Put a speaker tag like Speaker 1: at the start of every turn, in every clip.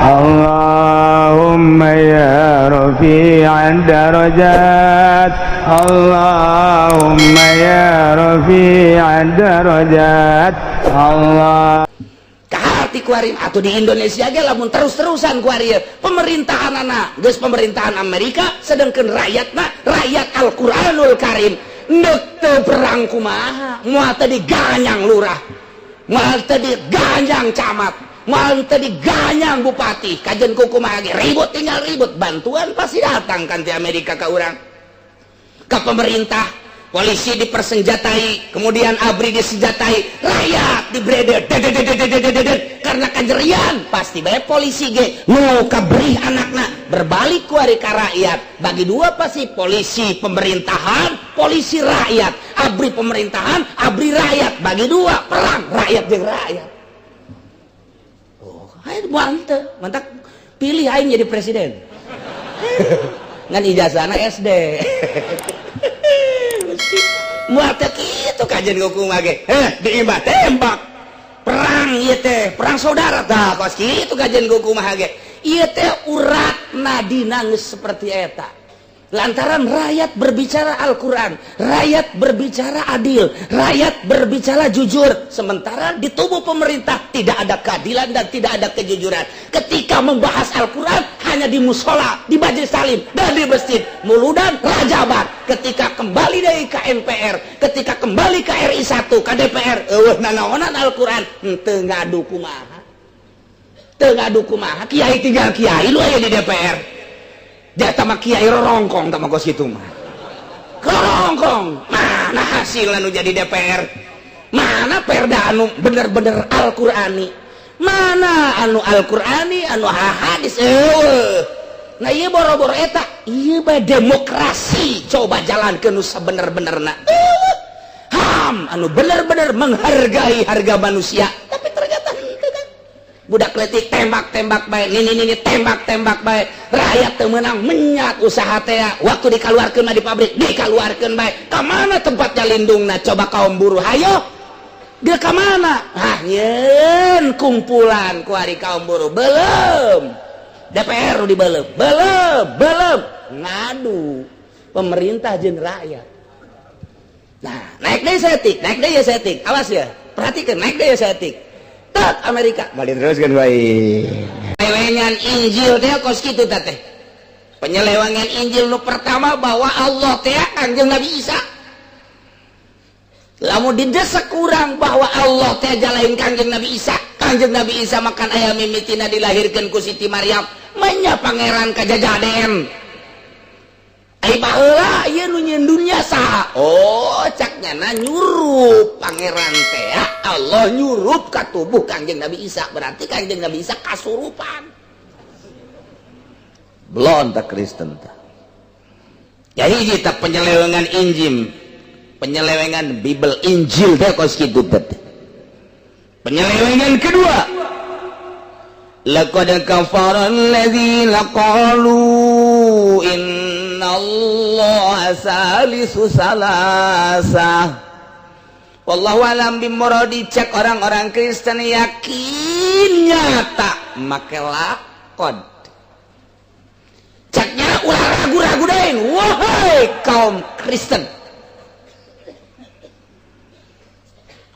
Speaker 1: اللهم يا رفيع الدرجات، اللهم يا رفيع الدرجات، الله
Speaker 2: Kahati kuari atau di Indonesia ge lamun terus-terusan kuari pemerintahan anak geus pemerintahan Amerika, sedangkan rakyatna rakyat Al-Qur'anul Karim, ndek teu perang kumaha? Moal teu diganyang lurah, moal teu diganyang camat, moal teu diganyang bupati. Kajen ku kumaha ge ribut, tinggal ribut. Bantuan pasti datang kan di Amerika ka urang, ke pemerintah. Polisi dipersenjatai, kemudian ABRI disenjatai, rakyat dibreder karena kajerian. Pasti bae polisi ge nu kaberi anakna berbalik ku ari ka rakyat. Bagi dua pasti, polisi pemerintahan, polisi rakyat, ABRI pemerintahan, ABRI rakyat, bagi dua, perang rakyat jeung rakyat. Oh, ayo mantep mantap, pilih aing jadi presiden ngan ijazahna SD. Muat kitu kajian kumaha ge, heh, di imah tembak, perang ieu teh, perang saudara. Tah, kos kitu kajian kumaha ge, ieu teh uratna dina geus seperti eta, lantaran rakyat berbicara Al-Quran, rakyat berbicara adil, rakyat berbicara jujur, sementara di tubuh pemerintah tidak ada keadilan dan tidak ada kejujuran. Ketika membahas Al-Quran hanya di musola, di majelis taklim, dan di masjid, muludan, rajaban. Ketika kembali dari KMPR, ketika kembali ke RI 1, ke DPR, eueuh nanaonan Al-Quran. Henteu ngadu kumaha, teu ngadu kumaha? Kiai tinggal kiai lu aya di DPR. Jatah mah kiai rorongkong, tah mah kos kitu mah. Rorongkong. Mana hasil anu jadi DPR? Mana perda anu bener-bener Al-Qur'ani? Mana anu Al-Qur'ani, anu hadis? Eueuh. Nah, ieu boro-boro eta, ieu bae demokrasi coba jalankeun nu sabener-benerna. Eueuh. HAM anu bener-bener menghargai harga manusia, tapi ternyata henteu kan. Budak letik tembak-tembak bae, nini nini tembak-tembak bae, rakyat teu meunang menyat usaha teh. Waktu dikaluarkeun mah di pabrik dikaluarkeun bae. Ka mana tempatnya lindungna? Coba kaum buruh, hayo dia ka mana? Ah, nyeun kumpulan ku ari kaum buruh, belum DPR di belum belum belum ngadu pemerintah jeung rakyat. Nah, naik deui saeutik, naik deui ya saeutik. Awas ya, perhatikan, naik deui ya saeutik. Tak Amerika
Speaker 1: balik terus kan baik.
Speaker 2: Penyelewengan Injil teh kos kitu teh. Penyelewengan Injil nu pertama bahwa Allah teh Kanjeng Nabi Isa. Lamun didesak kurang bahwa Allah teh jalain Kanjeng Nabi Isa, Kanjeng Nabi Isa makan ayam mimitina dilahirkan ku Siti Maryam, menya pangeran kajajaden. Ai baheula ieu nu nyieun dunya saha? Oh, cak nyana nyurup pangeran teh, Allah nyurup ka tubuh Kanjeng Nabi Isa, berarti Kanjeng Nabi Isa kasurupan.
Speaker 3: Belum tak Kristen tah.
Speaker 2: Jadi kita penyelewengan Injil, penyelewengan Bible Injil teh kos kitu teh. Penyelewengan kedua, laqad kafara alladzina qalu innallaha salisu salasah. Wallahu alam bimuradi. Cek orang-orang Kristen yakin nyata make laqad. Ceknya ulah ragu-ragu deui, wahai kaum Kristen.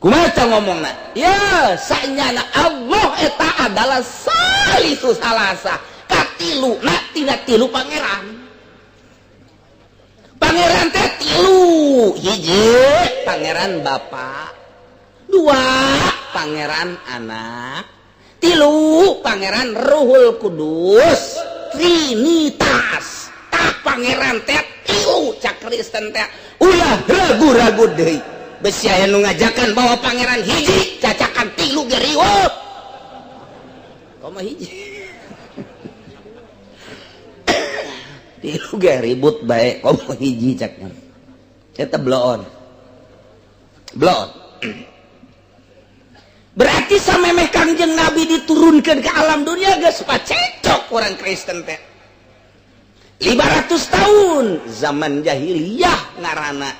Speaker 2: Kumaha ngomongna? Ya, sanyana Allah eta adalah salisu salasa, katilu na tina tilu pangeran. Pangeran teh tilu, hiji pangeran Bapa, dua pangeran Anak, tilu pangeran Ruhul Kudus, Trinitas. Tak pangeran teh tilu, cak Kristen teh ulah ragu-ragu deui. Besi aya nu ngajakan bahwa pangeran hiji, cacakan tilu ge riweuh. Komo hiji, tilu ge ribut bae, komo hiji caknya. Eta bloon. Bloon. Berarti samemeh Kangjeng Nabi diturunkan ke alam dunia geus pacecok orang Kristen teh. 500 tahun zaman jahiliyah ngarana.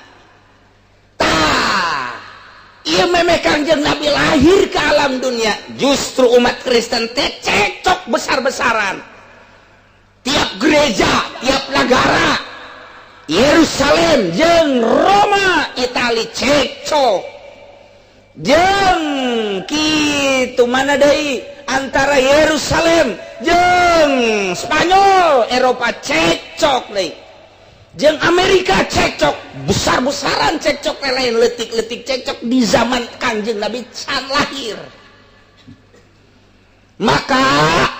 Speaker 2: Tah, Ieu memeh Kangjeng Nabi lahir ke alam dunia, justru umat Kristen teh cekcok besar-besaran. Tiap gereja, tiap negara, Yerusalem jeung Roma, Itali cekcok. Jeung kitu mana deui antara Yerusalem jeung Spanyol, Eropa cekcok deui. Jeung Amerika cekcok, besar-besaran cekcok, lain letik-letik cekcok di zaman Kangjeng Nabi can lahir. Maka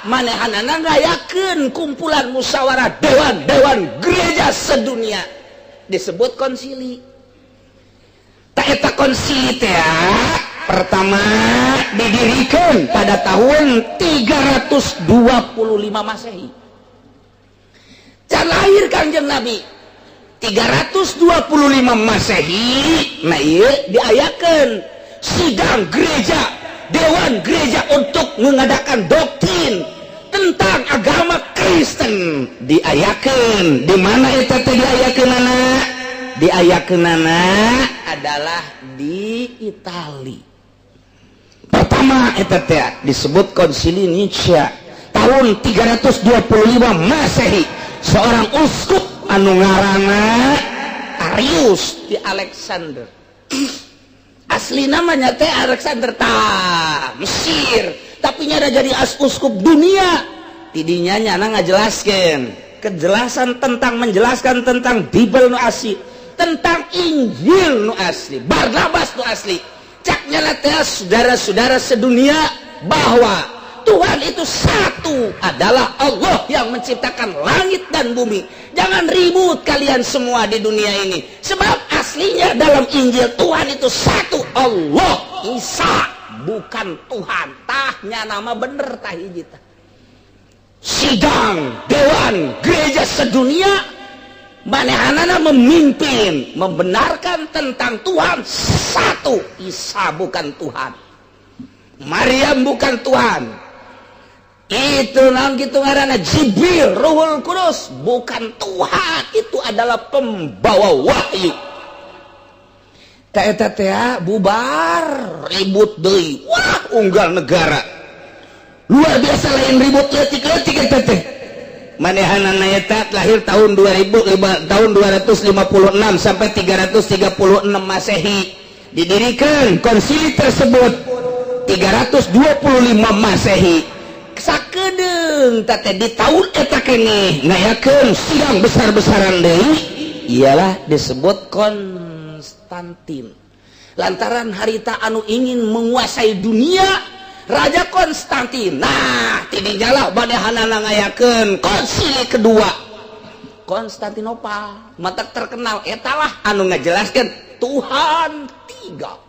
Speaker 2: manehanana ngayakeun kumpulan musyawarah dewan-dewan gereja sedunia disebut konsili. Tak eta konsili teh pertama didirikan pada tahun 325 Masehi. Can lahir Kangjeng Nabi 325 Masehi. Nah ieu diayakeun sidang gereja, dewan gereja untuk mengadakan doktrin tentang agama Kristen. Diayakeun di mana eta teh diayakeunana? Diayakeunana adalah di Itali. Pertama eta teh disebut Konsili Nicea tahun 325 Masehi. Seorang uskup anu ngaranna Arius di Alexander. Asli namanya teh Alexander ta Mesir, tapi nyada jadi uskup dunia. Tidinya nyana ngajelaskeun kejelasan tentang menjelaskan tentang Bible nu asli, tentang Injil nu asli, Barnabas nu asli. Cak nyana teh saudara-saudara sedunia bahwa Tuhan itu satu, adalah Allah yang menciptakan langit dan bumi. Jangan ribut kalian semua di dunia ini. Sebab aslinya dalam Injil Tuhan itu satu, Allah, Isa bukan Tuhan. Tahnya nama bener tah hiji tah. Sidang dewan gereja sedunia manehanana memimpin membenarkan tentang Tuhan satu, Isa bukan Tuhan, Maryam bukan Tuhan. Itu naon gitu ngaranna Jibril Ruhul Kudus bukan Tuhan, itu adalah pembawa wahyu. Ta eta teh bubar ribut deui. Wah, unggal negara luar biasa, lain ribut leutik-leutik eta teh. Manehanana eta lahir tahun 2000 tahun 256 sampai 336 Masehi. Didirikan konsili tersebut 325 Masehi. Sakedeung teh di tahun eta keneh ngayakeun sidang besar-besaran deui, ialah disebut Konstantin. Lantaran harita anu ingin menguasai dunia Raja Konstantin. Nah, tidinya lah manehanana ngayakeun konsili kedua Konstantinopel. Mata terkenal etalah anu ngajelaskeun Tuhan tiga.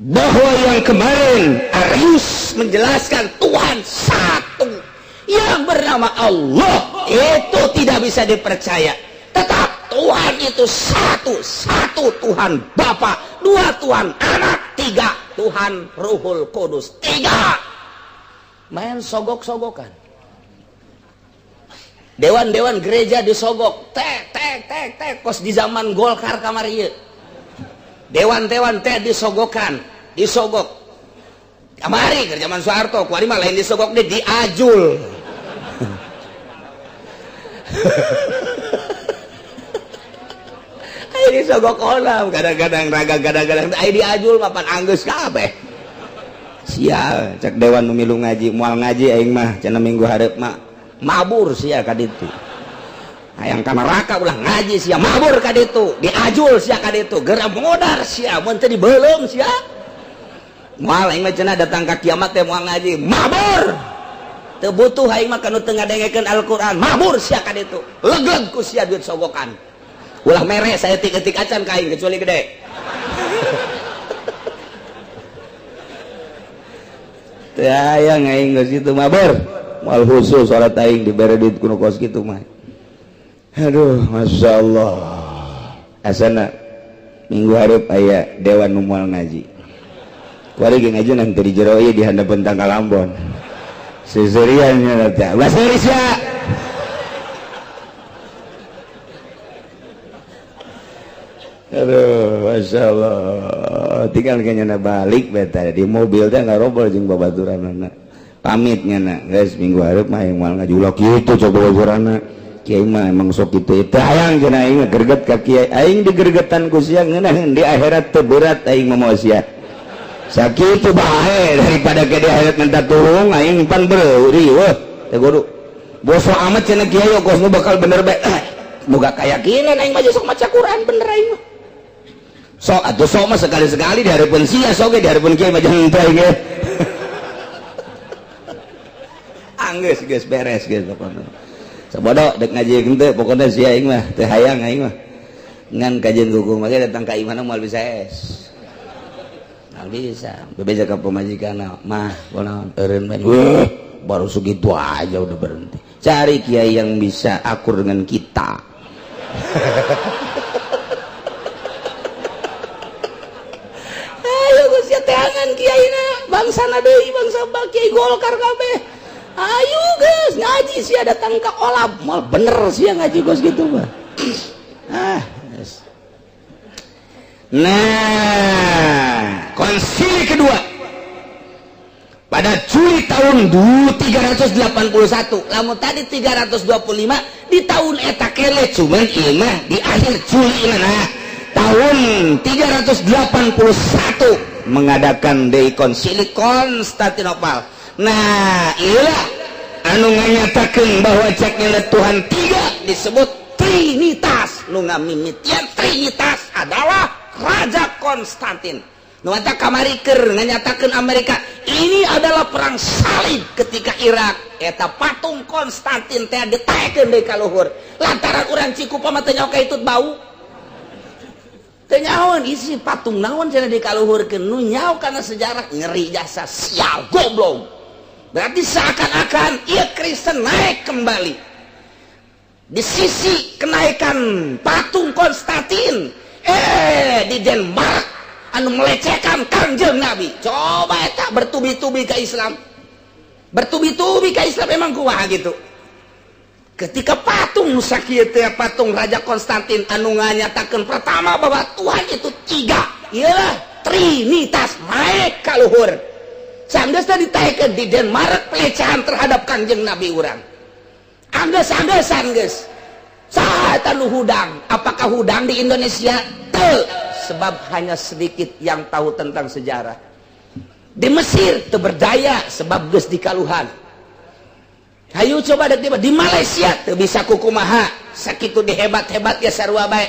Speaker 2: Bahwa yang kemarin Arius menjelaskan Tuhan satu yang bernama Allah itu tidak bisa dipercaya. Tetap Tuhan itu satu, satu Tuhan Bapa, dua Tuhan Anak, tiga Tuhan Ruhul Kudus, tiga. Main sogok-sogokan. Dewan-dewan gereja disogok, tek tek tek tek, kos di zaman Golkar kamari ieu. Dewan-dewan teh disogokan, disogok. Kamari ke zaman Soeharto, kuari mah lain disogok deh, diajul. Ayo disogok onam, kadang-kadang raga kadang-kadang ayo diajul mapan anggeus kabeh. Sial, cek dewan nu milu ngaji, moal ngaji aing mah cenah minggu hareup mah mabur sia ka ditu. Hayang ka neraka ulah ngaji sia, mabur ka ditu, diajul sia ka ditu, geura modar sia, mun teu dibeuleum sia. Moal aing mah cenah datang ka kiamat teh moal ngaji, mabur. Teu butuh aing mah kanu teu ngadengekeun Al-Qur'an, mabur sia ka ditu. Legleg ku sia duit sogokan. Ulah mere saeutik-eutik acan ka aing kecuali gede. Teu hayang aing geus kitu mabur. Moal khusus salat aing dibere duit kuno kos kitu mah. Aduh, Masya Allah. Asana minggu hareup aya dewan nu moal ngaji. Kuari ge ngaji nanti di jero ieu di handapeun tangkal ambon. Seserian nya teh. Bahasa Indonesia.
Speaker 1: Aduh, masya Allah. Tinggal kayaknya balik beta di mobil teh ngarobol jeung babaturanana. Pamit nya guys, minggu hareup mah yang moal ngaji ulah kitu coba babaturana. Kiai mah emang sok kitu teh hayang cenah aing greget ka kiai. Aing digergetan ku sia ngeunaheun di akhirat teu berat aing mah moal sia. Sakitu bae daripada ke di akhirat minta tulung aing pan beuri weuh teh kudu. Boso amat cenah kiai kos nu bakal bener bae. Boga keyakinan aing mah sok maca Quran bener aing mah. Sok atuh sok mah sekali-sekali di hareupeun sia sok ge di hareupeun kiai mah jangan teh ge. Anggeus geus beres geus pokona. Sabodo dek ngaji henteu pokona sia aing mah teu hayang aing mah. Ngan kajian hukum mah datang ka imahna moal bisa es. Moal bisa. Bebeja ka pamajikanna mah kunaon eureun bae. Weuh, baru segitu aja udah berhenti. Cari kiai yang bisa akur dengan kita. Ayo geus teangan kiaina bangsana deui bangsa kiai Golkar kabeh. Ayo geus ngaji sia datang ka olab moal bener sia ngaji geus gitu mah. Ah, yes. Nah, konsili kedua pada Juli tahun 381, lamun tadi 325 di tahun eta kele cuman ieu mah di akhir Juli nah tahun 381 mengadakan deui konsili Konstantinopel. Nah, iyalah anu nganyatakeun bahwa ceknya Tuhan tiga disebut Trinitas. Nu ngamimitian Trinitas adalah Raja Konstantin. Nu eta kamari keur nganyatakeun Amerika ini adalah perang salib ketika Irak eta patung Konstantin teh ditaekeun deui ka luhur. Lantaran urang Cikupa mah teu nyaho ka itu bau. Teu nyahoan isi patung naon cenah dikaluhurkeun nu nyaho kana sejarah ngeri jasa sial goblok. Berarti seakan-akan ia Kristen naik kembali. Di sisi kenaikan patung Konstantin, di Denmark anu melecehkan Kangjeng Nabi. Coba eta bertubi-tubi ke Islam. Bertubi-tubi ke Islam emang kumaha gitu. Ketika patung nu sakieu teh patung Raja Konstantin anu nganyatakeun pertama bahwa Tuhan itu tiga, iyalah Trinitas naik ka luhur. Sanggeus teh ditaekeun di Denmark pelecehan terhadap Kangjeng Nabi urang. Anggeus-anggesan geus. Saha eta nu hudang? Apakah hudang di Indonesia? Teu, sebab hanya sedikit yang tahu tentang sejarah. Di Mesir teu berdaya sebab geus dikaluhan. Hayu coba dek di Malaysia teu bisa kukumaha, sakitu dihebat-hebat ya sarua bae.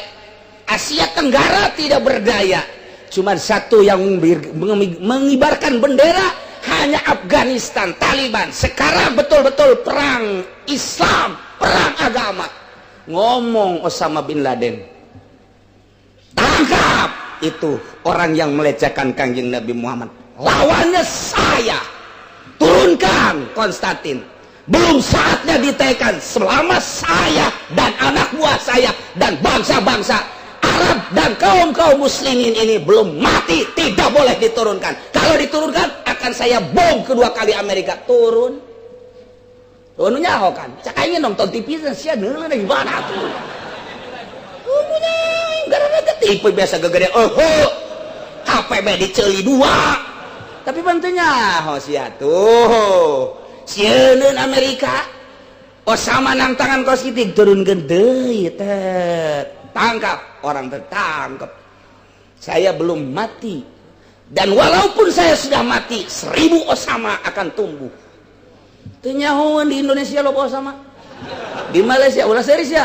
Speaker 1: Asia Tenggara tidak berdaya. Cuman satu yang mengibarkan bendera hanya Afghanistan, Taliban. Sekarang betul-betul perang Islam, perang agama. Ngomong Osama bin Laden, tangkap itu orang yang melecehkan Kangjeng Nabi Muhammad. Lawannya saya, turunkan Konstantin. Belum saatnya ditekan selama saya dan anak buah saya dan bangsa-bangsa Arab dan kaum-kaum muslimin ini belum mati, tidak boleh diturunkan. Kalau diturunkan akan saya bom kedua kali Amerika. Turun. Turun nyaho kan. Cak aing nonton TV sia neuleuh gimana tuh. Turunnya gara-gara TV biasa gegede. Oh, HP bae diceuli dua. Tapi bantu nyaho sia tuh. Sieun Amerika. Osama nang tangan kos kitik turunkeun deui teh. Tangkap orang tertangkap. Saya belum mati. Dan walaupun saya sudah mati, 1000 Osama akan tumbuh. Teu nyahoan di Indonesia loba Osama. Di Malaysia ulah serius ya.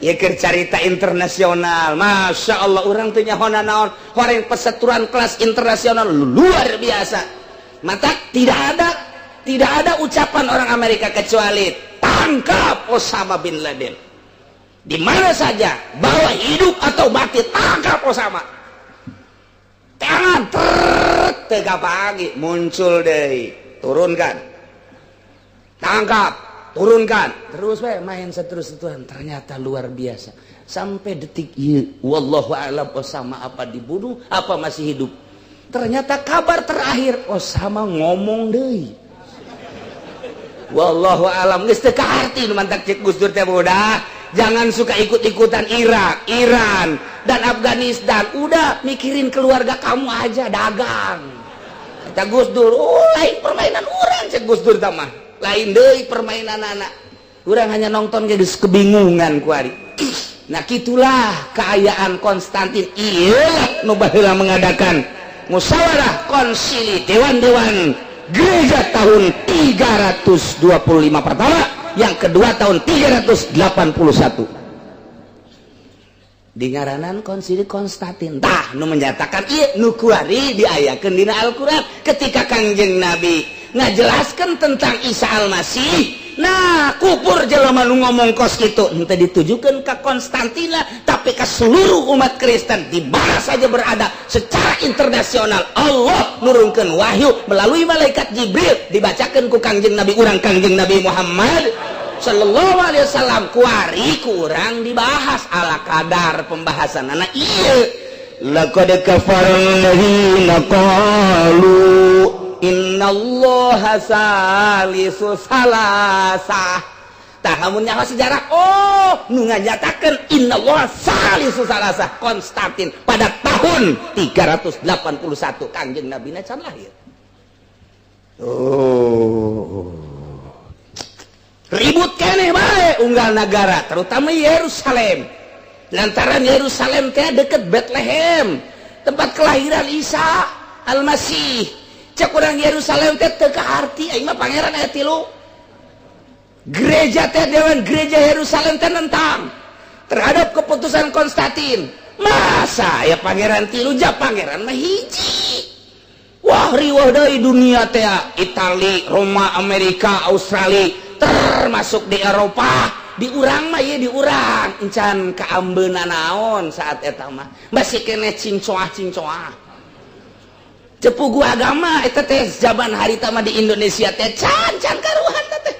Speaker 1: Ya keur carita internasional. Masya Allah urang teu nyaho naon. Horeng perseteruan kelas internasional luar biasa. Mata tidak ada ucapan orang Amerika kecuali tangkap Osama bin Laden. Di mana saja, bawa hidup atau mati, tangkap Osama. Tangan tega pagi muncul deh, turunkan, tangkap, turunkan, terus we main seterus Tuhan. Ternyata luar biasa sampai detik ini, wallahu a'lam Osama apa dibunuh, apa masih hidup. Ternyata kabar terakhir Osama ngomong deui. Wallahu a'lam geus teu kaharti nu mantak cek Gus Dur teh budak. Jangan suka ikut-ikutan Irak, Iran, dan Afghanistan. Udah, mikirin keluarga kamu aja, dagang. Kata Gus Dur, oh, lain permainan urang. Cek Gus Dur mah lain deui permainan anak urang, hanya nonton geus kebingungan kuari. Nah, gitulah keayaan Konstantin. Iya, nu baheula mengadakan musyawarah konsili dewan-dewan gereja tahun 325 pertama, yang kedua tahun 381, dingaranan Konsili Konstantin. Tah, nu menyatakan ieu nu kuari diayakeun dina Al-Qur'an ketika Kangjeng Nabi ngajelaskan tentang Isa Al-Masih. Nah, kupur jelema nu ngomong kos kitu. Henteu ditujukan ke Konstantina, tapi ke seluruh umat Kristen di mana saja berada secara internasional. Allah nurunkan wahyu melalui malaikat Jibril, dibacakan ku Kangjeng Nabi urang, Kangjeng Nabi Muhammad Sallallahu Alaihi Wasallam. Kuari kurang dibahas ala kadar pembahasan anak iya.
Speaker 3: Laqad kafara alladzina qalu
Speaker 1: innallaha salisu salasah. Tah, lamun nyaho sejarah, oh, nu nganyatakeun innallaha salisu salasah Konstantin pada tahun 381, Kangjeng Nabi can lahir. Oh, ribut keneh bae unggal negara, terutama Yerusalem, lantaran Yerusalem teh deket Bethlehem, tempat kelahiran Isa Al-Masih. Cek urang Yerusalem teh teu kaarti, aing mah pangeran aya tilu. Gereja teh, dewan gereja Yerusalem teh nentang terhadap keputusan Konstantin. Masa ya pangeran tilu, ja pangeran mah hiji. Wah, riweuh deui dunia teh, Itali, Roma, Amerika, Australia, termasuk di Eropa. Di urang mah, ieu di urang encan kaambeuna naon saat eta mah, masih keneh cincoah-cincoah cepugu agama eta teh. Zaman harita mah di Indonesia teh can can karuhan teh,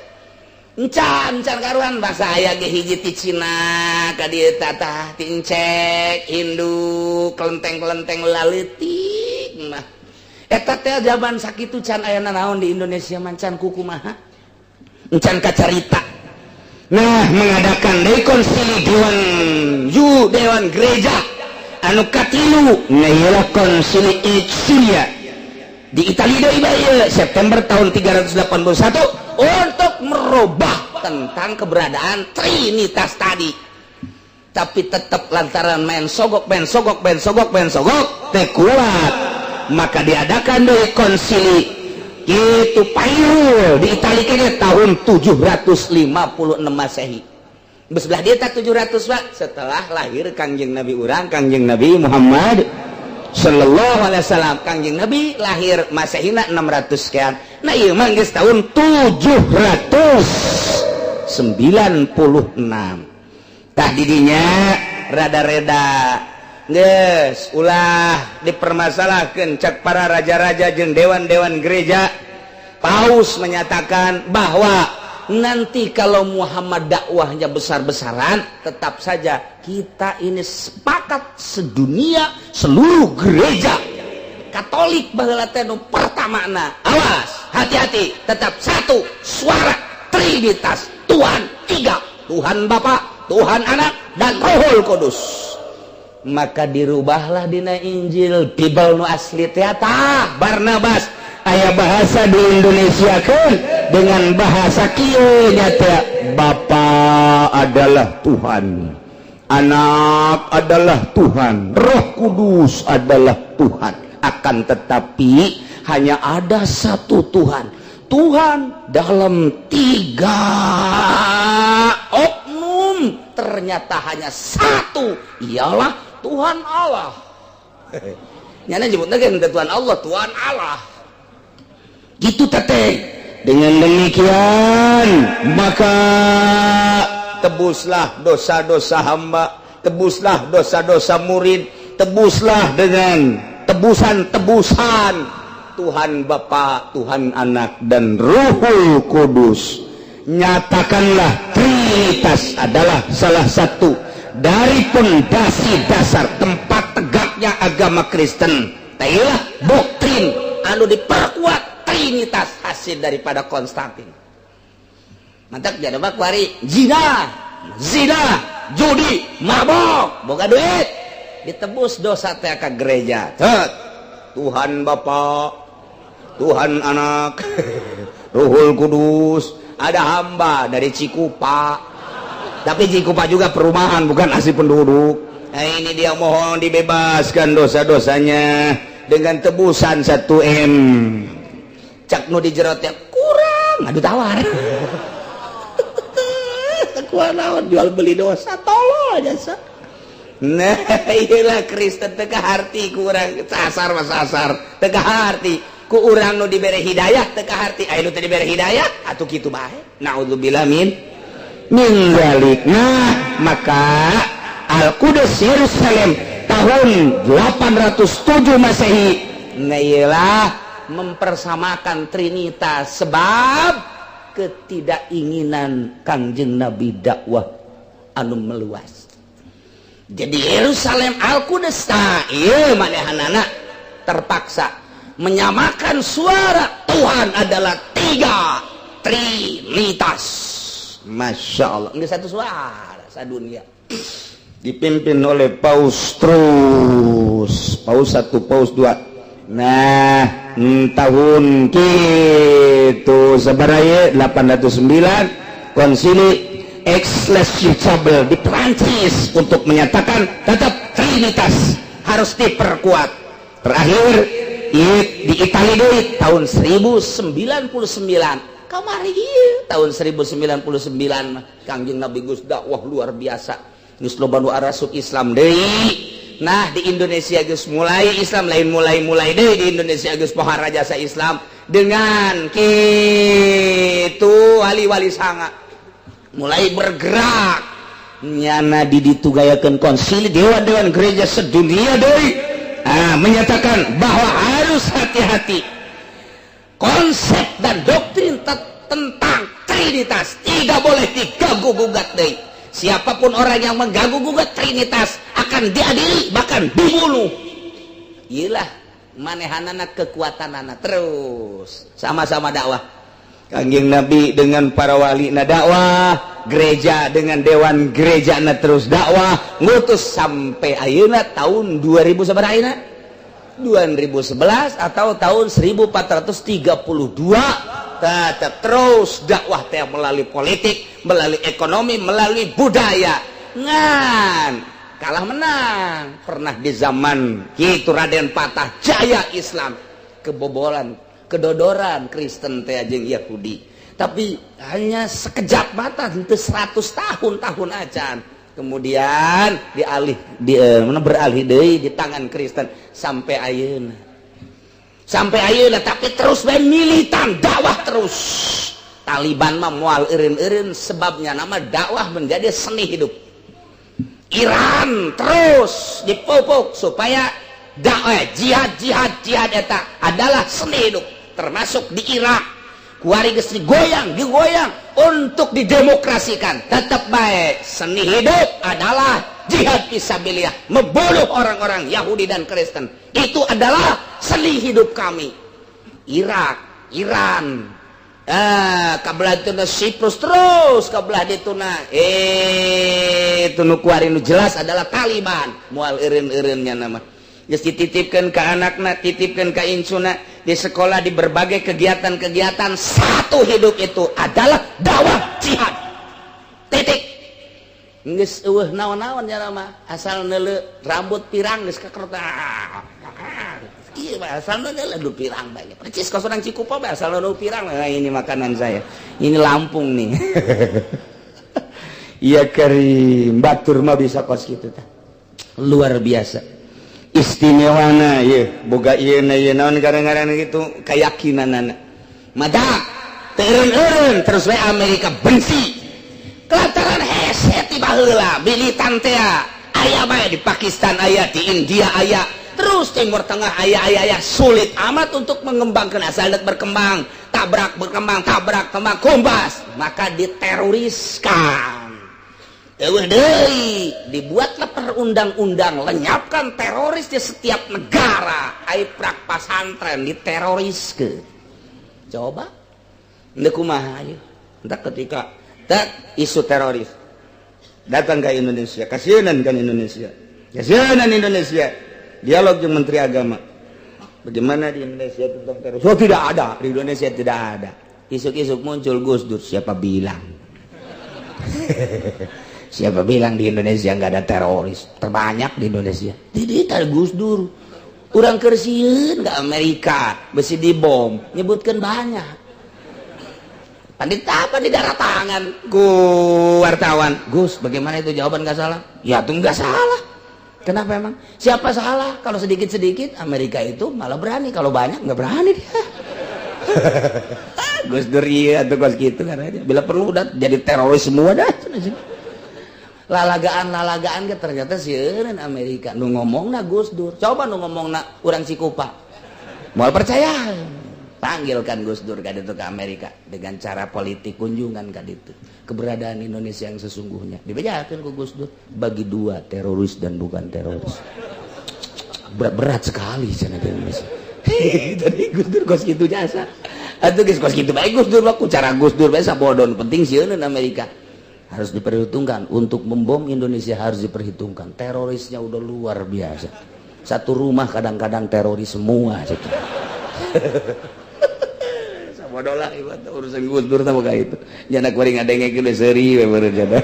Speaker 1: encan can karuhan. Bangsa aya ge hiji ti Cina ka dieu, tah, ti Encek Hindu, kelenteng-kelenteng laleutik mah eta teh. Zaman sakitu can aya naon di Indonesia, mancan kukumaha, encan kacarita.
Speaker 2: Nah, mengadakan deui konsili dewan ju dewan gereja anu katilu, nah, konsili Icenia di Italia deui bae, September tahun 381,
Speaker 1: untuk merubah tentang keberadaan Trinitas tadi. Tapi tetap lantaran main sogok, main sogok, main sogok, main sogok
Speaker 2: teh kuat, maka diadakan deui konsili itu Pairul di Italia kayaknya tahun 756 Masehi.
Speaker 1: Sebelah dia tak 700, Pak, setelah lahir Kangjeng Nabi urang,
Speaker 2: Kangjeng Nabi Muhammad
Speaker 1: Sallallahu Alaihi Wasallam. Kangjeng Nabi lahir Masehina 600 sekian. Nah, iya mah geus tahun 796.
Speaker 2: Tah, didinya rada-reda
Speaker 1: geus ulah dipermasalahkan cek para raja-raja jeung dewan-dewan gereja. Paus menyatakan bahwa nanti kalau Muhammad dakwahnya besar-besaran, tetap saja kita ini sepakat sedunia, seluruh gereja Katolik baheula teh nu pertamana, awas, hati-hati, tetap satu suara, Trinitas, Tuhan tiga, Tuhan Bapa, Tuhan Anak, dan Roh Kudus. Maka dirubahlah dina Injil, Bible nu asli teh. Tah,
Speaker 2: Barnabas aya bahasa di Indonesia kan dengan bahasa kieu nyata, Bapa adalah Tuhan, Anak adalah Tuhan, Roh Kudus adalah Tuhan,
Speaker 1: akan tetapi hanya ada satu Tuhan, Tuhan dalam tiga oknum ternyata hanya satu, ialah Tuhan Allah. Nyana nyebutna ge Tuhan Allah, Tuhan Allah
Speaker 2: gitu teteh. Dengan demikian maka
Speaker 1: tebuslah dosa-dosa hamba, tebuslah dosa-dosa murid, tebuslah dengan tebusan-tebusan Tuhan Bapa, Tuhan Anak, dan
Speaker 2: Ruhul Kudus. Nyatakanlah Trinitas adalah salah satu dari pondasi dasar tempat tegaknya agama Kristen.
Speaker 1: Tailah doktrin anu diperkuat Trinitas hasil daripada Konstantin. Mantap, jadi kuari zina. Zina, judi, mabok, boga duit, ditebus dosa teh ka gereja. Tet. Tuhan Bapa, Tuhan Anak, Ruhul Kudus, ada hamba dari Cikupa. Tapi Cikupa juga perumahan, bukan asli penduduk. Nah, ini dia mohon dibebaskan dosa-dosanya dengan tebusan 1 M. Cak nu di jero teh kurang, aduh, tawar. Kuat lawan jual beli dosa, tolol aja. Nah, iyalah, Kristen teu kaharti ku urang, sasar mah sasar, teu kaharti ku urang. Nu dibere hidayah teu kaharti, aya nu teu dibere hidayah atuh kitu bae. Naudzubillah min dzalik. Nah, maka Al-Quds, Yerusalem, tahun 807 Masehi. Nah, iyalah mempersamakan Trinitas sebab ketidakinginan Kangjeng Nabi dakwah anu meluas. Jadi Yerusalem, Al-Quds, nah, iya, manehanana terpaksa menyamakan suara Tuhan adalah tiga, Trinitas. Masya Allah, ini satu suara sadunia
Speaker 3: Dipimpin oleh Paus terus, Paus satu, Paus dua. Nah, tahun gitu sebenarnya 809 konsili Aix-les-Chapelle di Prancis untuk menyatakan tetap Trinitas
Speaker 1: harus diperkuat. Terakhir di Itali deui tahun 1099 kamari. Ieu tahun 1099 mah Kangjeng Nabi geus dakwah luar biasa, geus loba nu arasup Islam deui. Nah, di Indonesia geus mulai Islam, lain mulai-mulai deui, di Indonesia geus pohara jasa Islam dengan kitu wali-wali sanga mulai bergerak nyana di ditugayakeun konsili dewan-dewan gereja sedunia deui, ah, menyatakan bahwa harus hati-hati konsep dan doktrin tentang Trinitas tidak boleh diganggu gugat deui. Siapapun orang yang mengganggu gugat Trinitas akan diadili, bahkan dibunuh. Iyalah, manehanana kekuatan anak terus sama-sama dakwah.
Speaker 3: Kangjeng Nabi dengan para wali na dakwah, gereja dengan dewan gereja na terus dakwah, ngutus sampai ayeuna tahun 2000 sabaraha ayeuna,
Speaker 1: 2011 atau tahun 1432, tetap terus dakwah teh melalui politik, melalui ekonomi, melalui budaya. Ngan kalah menang pernah di zaman gitu Raden Patah jaya Islam, kebobolan, kedodoran Kristen teh jeung Yahudi, tapi hanya sekejap mata, itu 100 tahun tahun acan kemudian dialih di mana, beralih deui di tangan Kristen sampai ayeuna, sampai ayeuna. Tapi terus bae militan dakwah terus. Taliban mah moal eureun-eureun, sebabnya nama dakwah menjadi seni hidup. Iran terus dipupuk supaya dakwah jihad, jihad, jihad eta adalah seni hidup. Termasuk di Irak kuari geus digoyang, digoyang untuk didemokrasikan, tetap baik seni hidup adalah jihad fisabilillah, membunuh orang-orang Yahudi dan Kristen itu adalah seni hidup kami. Irak, Iran, eh, kabelah itu Siprus, terus kabelah itu. Nah, eh, itu nu kuari nu jelas adalah Taliban moal eureun-eureunnya. Nama geus dititipkan ke anakna, titipkan ke incuna di sekolah, di berbagai kegiatan-kegiatan, satu hidup itu adalah dakwah jihad, titik. Geus eueuh naon-naon ya mah, asal neuleu rambut pirang geus kakerta. Iya, asal neuleu lu pirang bae, percis kos orang Cikupa bae, asal nu pirang. Nah, ini makanan saya ini Lampung nih.
Speaker 3: Iya, kerim batur mah bisa kos gitu tah,
Speaker 1: luar biasa.
Speaker 3: Istimewana ye boga ieu na ieu naon kadang-kadang gitu
Speaker 1: keyakinan anak mada eureun-eureun terus we. Amerika benci kelataran hese tiba heula militan teh aya bae di Pakistan, aya di India, aya terus Timur Tengah, aya, aya, aya. Sulit amat untuk mengembangkan, asal berkembang, tabrak, berkembang, tabrak, kembang, kumbas, maka diteroriskan. Deui, dibuatlah perundang-undang lenyapkan teroris di setiap negara. Ai prak pasantren diteroris ke, coba. Ndek kumaha ayo? Entah ketika tak isu teroris. Datang ke Indonesia, kasihanan kan Indonesia, kasihanan Indonesia. Dialog dengan Menteri Agama, bagaimana di Indonesia tentang teroris? Oh, tidak ada di Indonesia, tidak ada. Isuk-isuk muncul Gus Dur. Siapa bilang? Siapa bilang di Indonesia nggak ada teroris? Terbanyak di Indonesia. Jadi ada Gus Dur, urang keur sieun ke Amerika besi dibom, nyebutkan banyak. Pandita apa di darah tangan ku wartawan. Gus, bagaimana itu jawaban, nggak salah ya? Tuh, nggak salah. Kenapa emang? Siapa salah? Kalau sedikit-sedikit Amerika itu malah berani, kalau banyak nggak berani dia. Gus Dur iya atau kos gitu kan aja. Bila perlu udah jadi teroris semua dah. Lalagaan lalagaan ke ternyata sieun Amerika. Nu ngomongna Gus Dur. Coba nu ngomongna urang Cikupa. Mau percaya? Panggilkan Gus Dur ka itu ke Amerika dengan cara politik, kunjungan ka itu. Keberadaan Indonesia yang sesungguhnya dibejakan ku Gus Dur, bagi dua, teroris dan bukan teroris. Berat-berat sekali sana di Indonesia. Tadi Gus Dur kos gitu jasa. Atuh geus kos gitu bae Gus Dur, ku cara Gus Dur bae sabodon, penting sieun Amerika. Harus diperhitungkan untuk membom Indonesia, harus diperhitungkan. Terorisnya udah luar biasa. Satu rumah kadang-kadang teroris semua gitu. Bodoh lah urusan Gus Dur sama kayak itu. Jana kuring ngadenge geus seuri we meureun jana.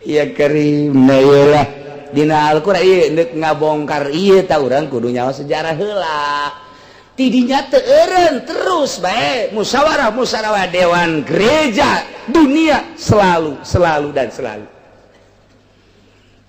Speaker 1: Ya karim, nah iyalah dina Al-Qur'an ieu deuk ngabongkar ieu ta urang kudu nyawa sejarah heula. Tidinya teu eureun, terus bae musyawarah musyawarah dewan gereja dunia, selalu, selalu, dan selalu.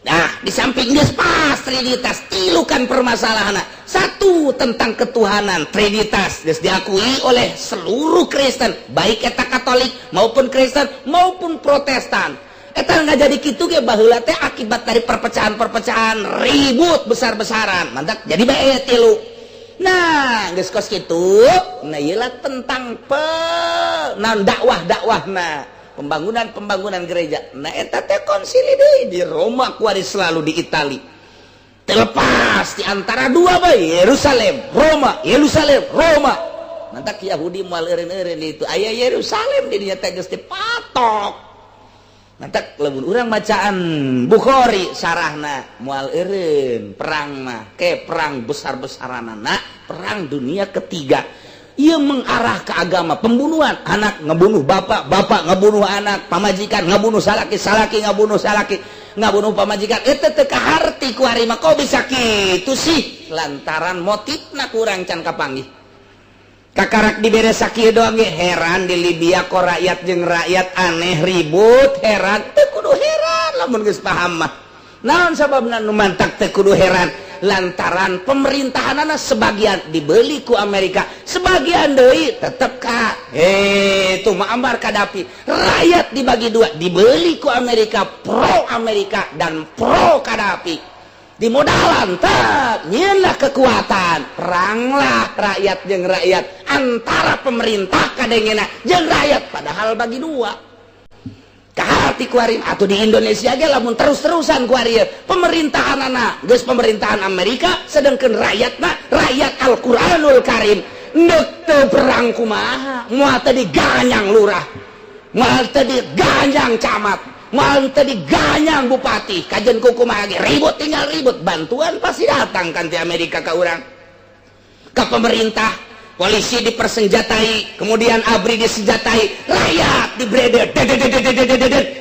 Speaker 1: Nah, di samping geus pas Trinitas, tilu kan permasalahan. Satu tentang ketuhanan, Trinitas geus diakui oleh seluruh Kristen, baik eta Katolik maupun Kristen maupun Protestan. Eta nggak jadi kitu ge baheula teh akibat dari perpecahan-perpecahan, ribut besar-besaran. Mantap, jadi bae tilu. Nah, geus kos kitu, nah ieu tentang pe nah dakwah-dakwahna, pembangunan-pembangunan gereja. Nah, eta teh konsili deui di Roma kuari, selalu di Itali. Terlepas di antara dua bae, Yerusalem, Roma, Yerusalem, Roma. Mantak Yahudi moal eureun-eureun itu aya Yerusalem di dinya teh geus dipatok. Mantak lamun urang bacaan Bukhari sarahna moal eureun perang mah ke perang besar-besaranana, perang dunia ketiga. Ia mengarah ke agama, pembunuhan, anak ngebunuh bapak, bapak ngebunuh anak, pamajikan ngebunuh salaki, salaki ngebunuh salaki, ngebunuh pamajikan. Itu teu kaharti ku ari mah, kok bisa kitu sih? Lantaran motifna kurang can kapanggih. Kakarak dibere sakieu doang ge heran, di Libya kok rakyat jeung rakyat aneh ribut, heran. Teu kudu heran lamun geus paham mah. Naon sababna nu mantak teu kudu heran? Lantaran pemerintahanana sebagian dibeli ku Amerika, sebagian deui tetep ka itu Muammar Gaddafi. Rakyat dibagi dua, dibeli ku Amerika, pro Amerika dan pro Gaddafi, dimodalan tak nyieunlah kekuatan, peranglah rakyat jeung rakyat, antara pemerintah kadengena jeung rakyat, padahal bagi dua. Kaharti kuari atau di Indonesia ge lamun terus-terusan kuari pemerintahan anak geus pemerintahan Amerika, sedangkan rakyatna rakyat Al-Qur'anul Karim, ndek teu perang kumaha? Moal teu diganyang lurah, moal teu diganyang camat, moal teu diganyang bupati. Kajen ku kumaha ge ribut, tinggal ribut. Bantuan pasti datang kan di Amerika ka urang, ke pemerintah. Polisi dipersenjatai, kemudian ABRI disenjatai, rakyat dibredet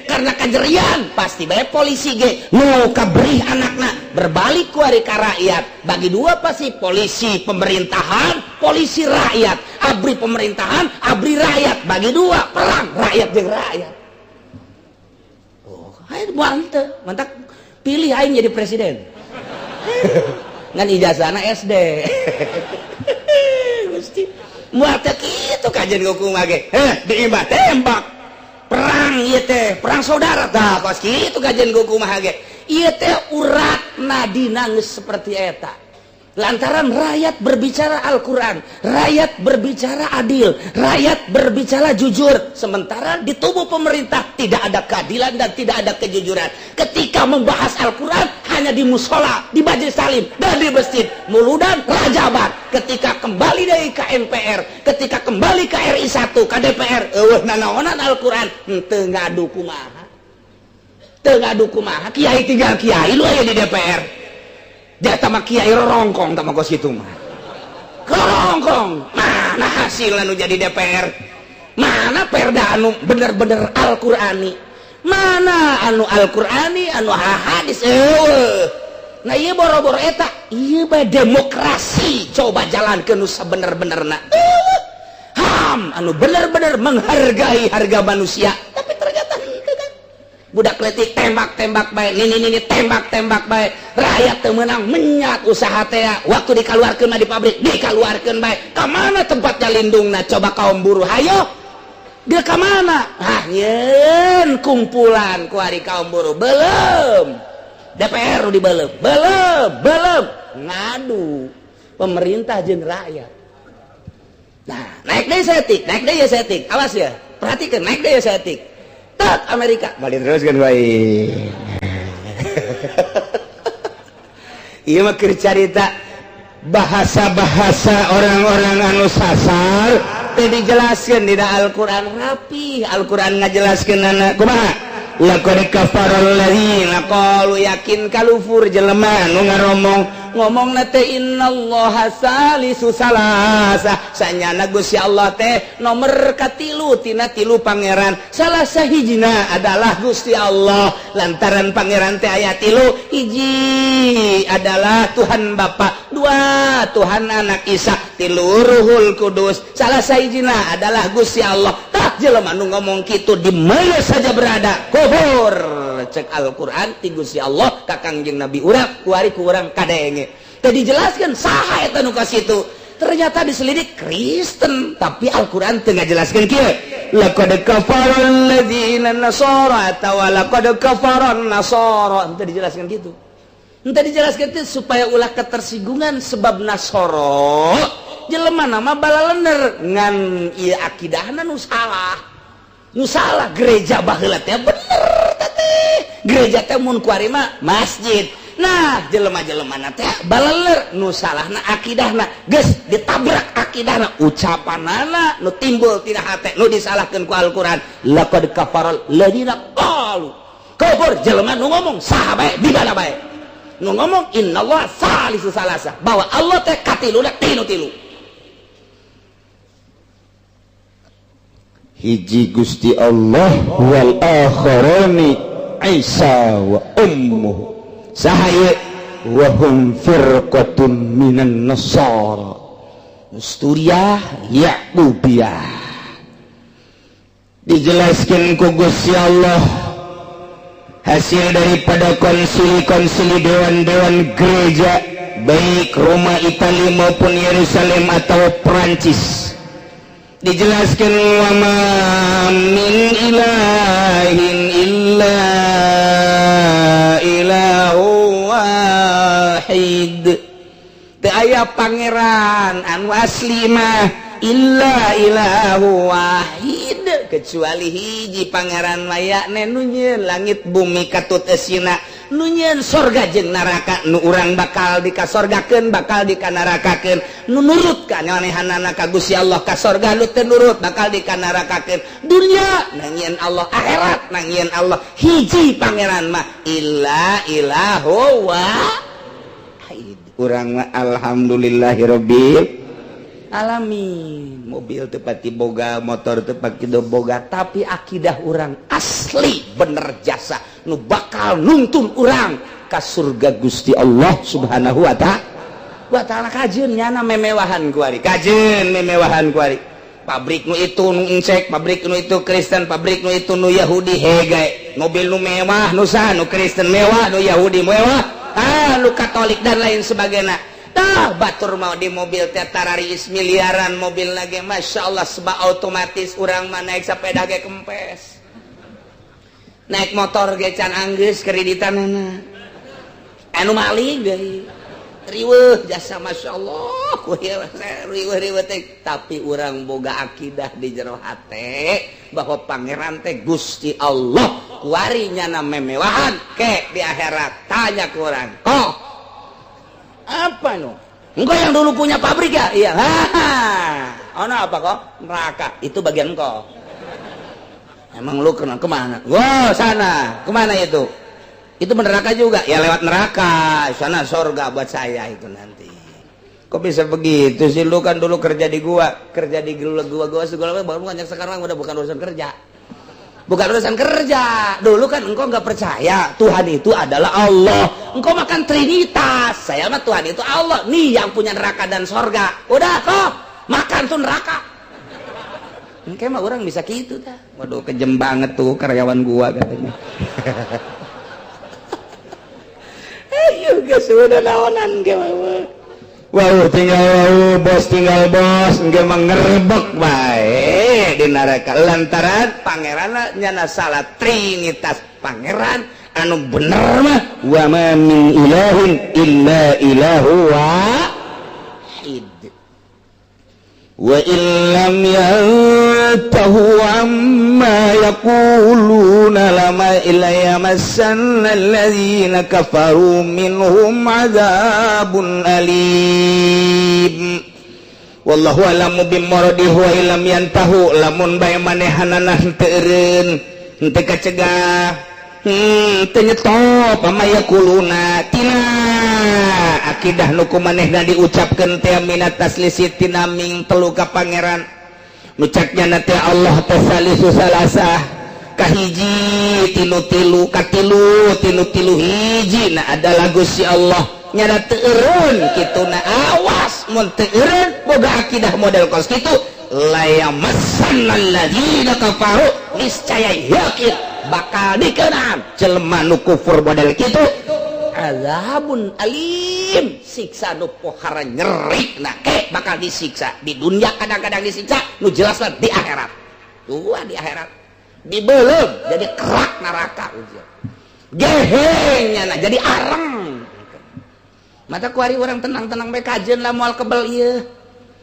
Speaker 1: karena kajerian. Pasti bae polisi ge nu kaberi anakna berbalik ku ari ka rakyat. Bagi dua pasti, polisi pemerintahan, polisi rakyat, ABRI pemerintahan, ABRI rakyat, bagi dua, perang rakyat jeung rakyat. Oh, ayo buang teu mantak pilih aing jadi presiden ngan ijazahna SD. Gusti, moal teh kitu kajian kumaha ge? Heh, di imah tembak, perang ieu teh, perang saudara tah kos kitu kajian kumaha ge. Ieu teh uratna dina geus seperti eta. Lantaran rakyat berbicara Al-Quran, rakyat berbicara adil, rakyat berbicara jujur, sementara di tubuh pemerintah tidak ada keadilan dan tidak ada kejujuran. Ketika membahas Al-Quran hanya di musola, di majelis taklim, dan di masjid, muludan, rajaban. Ketika kembali dari KMPR, ketika kembali ke RI 1, ke DPR, eueuh nanaonan Al-Quran, henteu ngadu kumaha. Teu ngadu kumaha, kiai tinggal kiai lu aya di DPR. Jatah mah kiai rorongkong tah mah kos kitu mah. Rorongkong. Mana hasil anu jadi DPR? Mana perda anu bener-bener Al-Qur'ani? Mana anu Al-Qur'ani, anu hadis? Eueuh. Nah, ieu boro-boro eta, ieu bae demokrasi coba jalankeun nu sabener-benerna. HAM anu bener-bener menghargai harga manusia, tapi ternyata henteu kan. Budak letik tembak-tembak bae, nini nini tembak-tembak bae, rakyat teu meunang menyat usaha teh waktu dikaluarkeun mah di pabrik, dikaluarkeun bae. Ka mana tempatnya lindungna coba kaum buruh? Hayo. Dia ka mana? Ah, nyeun kumpulan ku ari kaum buruh. Belum. DPR dibelem, belum, belum ngadu pemerintah jeung rakyat. Nah, naik deui saeutik, naik deui ya saeutik. Awas ya, perhatikan naik deui ya saeutik. Tek Amerika
Speaker 3: balik terus kan baik.
Speaker 1: Ieu mah keur carita
Speaker 3: bahasa-bahasa orang-orang anu sasar
Speaker 1: teh dijelaskeun dina Al-Qur'an rapi. Al-Qur'an ngajelaskeun anak kumaha?
Speaker 3: Laqad kafara
Speaker 1: alladzina qalu, yakin kalufur jelema nu ngaromong ngomongna teh innallaha salisu salasa, sanyana Gusti Allah teh nomor katilu tina tilu pangeran, salah sahijina adalah Gusti Allah. Lantaran pangeran teh aya tilu, hiji adalah Tuhan Bapa, dua Tuhan Anak Isa, tilu Ruhul Kudus, salah sahijina adalah Gusti Allah. Tah, jelema nu ngomong kitu di mana saja berada kufur cek Al-Qur'an ti Gusti Allah ka Kangjeng Nabi urang kuari ku urang kadenge. Teu dijelaskeun saha eta nu ka situ. Ternyata diselidik Kristen, tapi Al-Qur'an teu ngajelaskeun kieu.
Speaker 3: Laqad kafara alladzina nasara atawa laqad kafara nasara,
Speaker 1: henteu dijelaskeun kitu. Henteu dijelaskeun itu supaya ulah ketersinggungan, sebab Nasoro jelema nama balalener ngan ieu akidahna nu salah. Nu salah gereja baheula teh bener teh. Gereja teh mun kuari mah masjid. Nah, jelema-jelema teh baleler nu salahna akidahna, geus ditabrak akidahna, ucapanana nu timbul tina hate nu disalahkeun ku Al-Qur'an. Laqad kafaral ladzina qalu. Kufur jelema nu ngomong saha bae di mana bae. Nu ngomong innallaha salisu salasa, bahwa Allah teh katiluna tinu tilu.
Speaker 3: Hiji Gusti Allah wal akharani Isa wa ummuhu
Speaker 1: saha ieu
Speaker 3: wa hum firqatun minan nasara
Speaker 1: Nusturiyah Yaqubiyah.
Speaker 3: Dijelaskan ku Gusti Allah hasil daripada konsili-konsili dewan-dewan gereja baik Roma, Itali maupun Yerusalem atau Perancis. Dijelaskan wa ma min ilahin illa ilahu wahid.
Speaker 1: Teu aya pangeran anu asli mah illa ilahu wahid, kecuali hiji pangeran maya nu nyieun langit bumi katut esina, nu nyieun sorga jeung neraka, nu urang bakal dikasorgakeun bakal dikanarakakeun, nu nurut ka nyanehanana ka Gusti Allah ka sorga, nu teu nurut bakal dikanarakakeun. Dunya nu nyieun Allah, akhirat nu nyieun Allah, hiji pangeran mah illa ilahu wahid.
Speaker 3: Urang mah alhamdulillahirabbil
Speaker 1: alamin. Mobil teu pati boga, motor teu pati boga, tapi akidah urang asli bener jasa nu bakal nuntun urang ka surga Gusti Allah Subhanahu wa ta'ala. Kajeun nyana memewahan kuari, kajeun memewahan kuari, pabrik nu itu nu encek, pabrik nu itu Kristen, pabrik nu itu nu Yahudi, hege mobil nu mewah nu saha, nu Kristen mewah, nu Yahudi mewah, ah nu Katolik dan lain sebagainya. Tah batur mau di mobil teh tararis miliaran mobil lagi, masya Allah, sebab otomatis urang mah naik sepeda ge kempes, naik motor ge can anggeus kreditanana, anu maling deui riweuh jasa, masya Allah, riweuh riweuh teh. Tapi urang boga akidah di jero hate bahwa pangeran teh Gusti Allah. Kuari nyana memewahan ke di akhirat tanya ku urang kok apa no? Engkau yang dulu punya pabrik ya? Iya. Haha. Oh, no, apa kok? Neraka. Itu bagian engkau. Emang lu kena kemana? Wah, sana. Kemana itu? Itu neraka juga. Ya lewat neraka. Sana sorga buat saya itu nanti. Kok bisa begitu sih? Lu kan dulu kerja di gua, kerja di gua gua gua segala baru banyak, sekarang udah bukan urusan kerja. Bukan urusan kerja. Dulu kan engkau nggak percaya Tuhan itu adalah Allah. Engkau makan Trinitas. Saya mah Tuhan itu Allah. Nih yang punya neraka dan sorga. Udah kok makan tuh neraka. Engke mah orang bisa gitu dah. Waduh, kejem banget tuh karyawan gua katanya. Ayo geus udah naonan ge mah. Wow, tinggal wow, bos tinggal bos, engke mah ngerebek bae di neraka lantaran pangeran nyana salah trinitas. Pangeran anu bener mah wa ma min ilahin illa ilahu wahid. Wa illam yantahu amma yaquluna lama illa yamassanna alladhina kafaru minhum adzabun alim. Wallahu a'lamu bimuradihi. Wa illam yantahu, lamun bae manehanana henteu eureun, henteu kacegah, teu nyetop, amma yaquluna, tina akidah nu ku manehna diucapkeun teh, minat taslisi, tina ming telu ka pangeran, nu cek nyana teh Allah teh salisu salasah, kahiji tinu tilu, katilu tinu tilu hiji, nah adalah Gusti Allah, nyana teu eureun kitu na. Awas mun teu eureun boga akidah model kos kitu, layamassanna alladzina kafaru, niscaya yakin bakal dikenaan jelema nu kufur model kitu azabun alim, siksa nu pohara nyeri. Nah, ke bakal disiksa di dunia, kadang-kadang disiksa nu jelas lah di akhirat dua, di akhirat dibelum jadi kerak neraka gehengnya, nah jadi areng mata kuari. Orang tenang-tenang bae kajen lah, moal kebel ieu,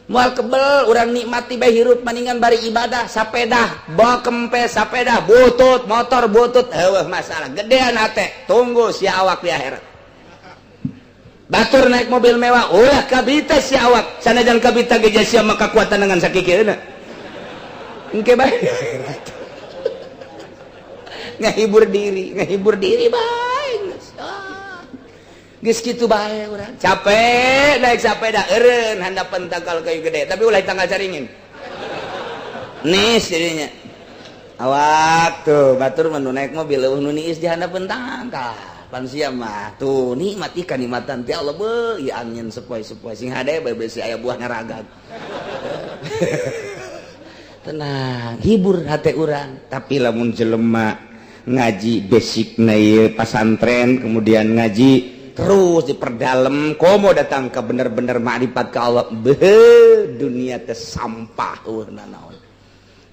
Speaker 1: moal kebel. Urang nikmati bae hirup, maningan bari ibadah. Sepeda bawa kempes, sepeda butut, motor butut, heueuh masalah gedean hate. Tunggu si awak di akhirat. Batur naik mobil mewah ulah kabita si awak, sanajan kabita ge sia maka kekuatan dengan sakikeuna. Engke bae ngahibur diri, ngahibur diri bae. Geus kitu bae urang. Capek naik sepeda, eureun handapan tangkal kayu gede, tapi ulah tangkal caringin. Nis jadinya. Awak tuh batur mah naik mobil eueuh nu niis di handapeun tangkal. Pan sia mah tuh nikmat kanikmatan ti Allah beuh, ieu angin sepoi-sepoi sing hade bae besi aya buah ngaragag. Tenang, hibur hati urang. Tapi lamun jelema ngaji basic na ieu pasantren, kemudian ngaji terus diperdalam, komo datang ke bener-bener makrifat ke Allah, beuh, dunia teh sampah, eueuh nanaon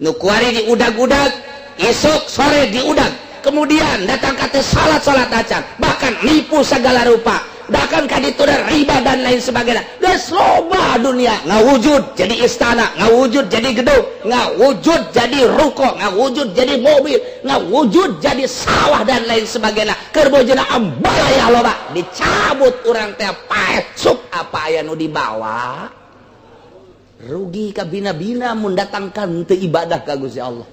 Speaker 1: nu kuari diudag-udag. Esok sore diudag, kemudian datang ke teh salat-salat acan, bahkan nipu segala rupa, bahkan kaditu riba dan lain sebagainya. Geus loba dunia ngawujud jadi istana, ngawujud jadi gedung, ngawujud jadi ruko, ngawujud jadi mobil, ngawujud jadi sawah dan lain sebagainya. Keur bojona ambalaya loba, dicabut urang teh paeh sup, apa aya nu dibawa? Rugi kabina-bina mun datangkan teu ibadah ka Gusti Allah.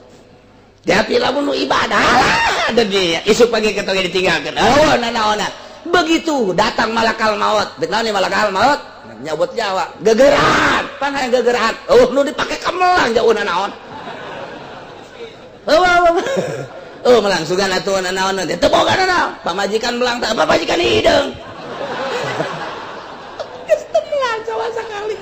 Speaker 1: Tapi lamun nu ibadah lah dunia isuk pagi ketong ditinggalkeun, oh nanaonan. Begitu datang malakal maut, dek naon malakal maut nyabut nyawa, gegeran pan hayang gegeran, oh nu dipake kamelang jauh naon. Oh, oh, oh, melang sugan atuh naon teu boga naon, pamajikan melang teh pamajikan hideung. Geus teu melang sama sakali.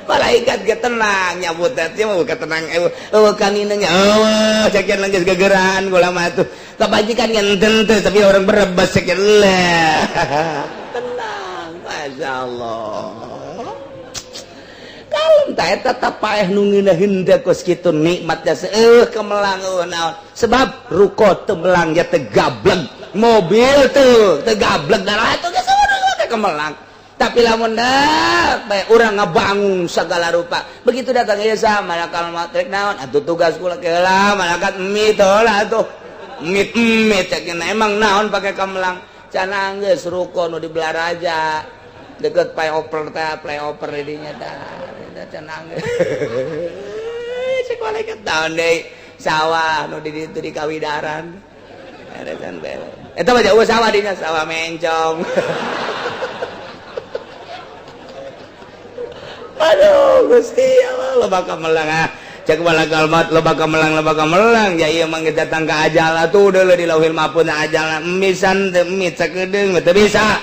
Speaker 1: Malaikat ge tenang nyabut teh mah tenang, eueuh kaninanya, eueuh sekian geus gegeran kula mah tuh. Kebajikan ngenten teh, tapi orang berebas sekian lah tenang. Masya Allah, kalem tah eta tetap paeh nu ngeunaheun teh kos kitu nikmatnya seueuh kemelang eueuh naon, sebab ruko teu melang ya teu gableng, mobil tuh teu gableng, darah atuh geus kemelang. Tapi lamun dah bae urang ngabangun segala rupa, begitu datang ieu sa malakal maut rek naon atuh tugas kula keula malaikat mit lah atuh mit mit cek emang naon pake kemelang cenah. Geus ruko nu di Belaraja deket flyover teh, flyover dinya tah cenah geus cek malaikat naon deui. Sawah nu di ditu di Kawidaran. Beresan beres. Eta mah jauh sawah dinya, sawah mencong. Aduh, Gusti Allah, loba kamelang ah. Cek malakal maut loba kamelang, loba kamelang. Ya ieu mah datang ka ajal atuh deuleu di Lauhil Mahfuz ajal misan teu mit sakedeung teu bisa.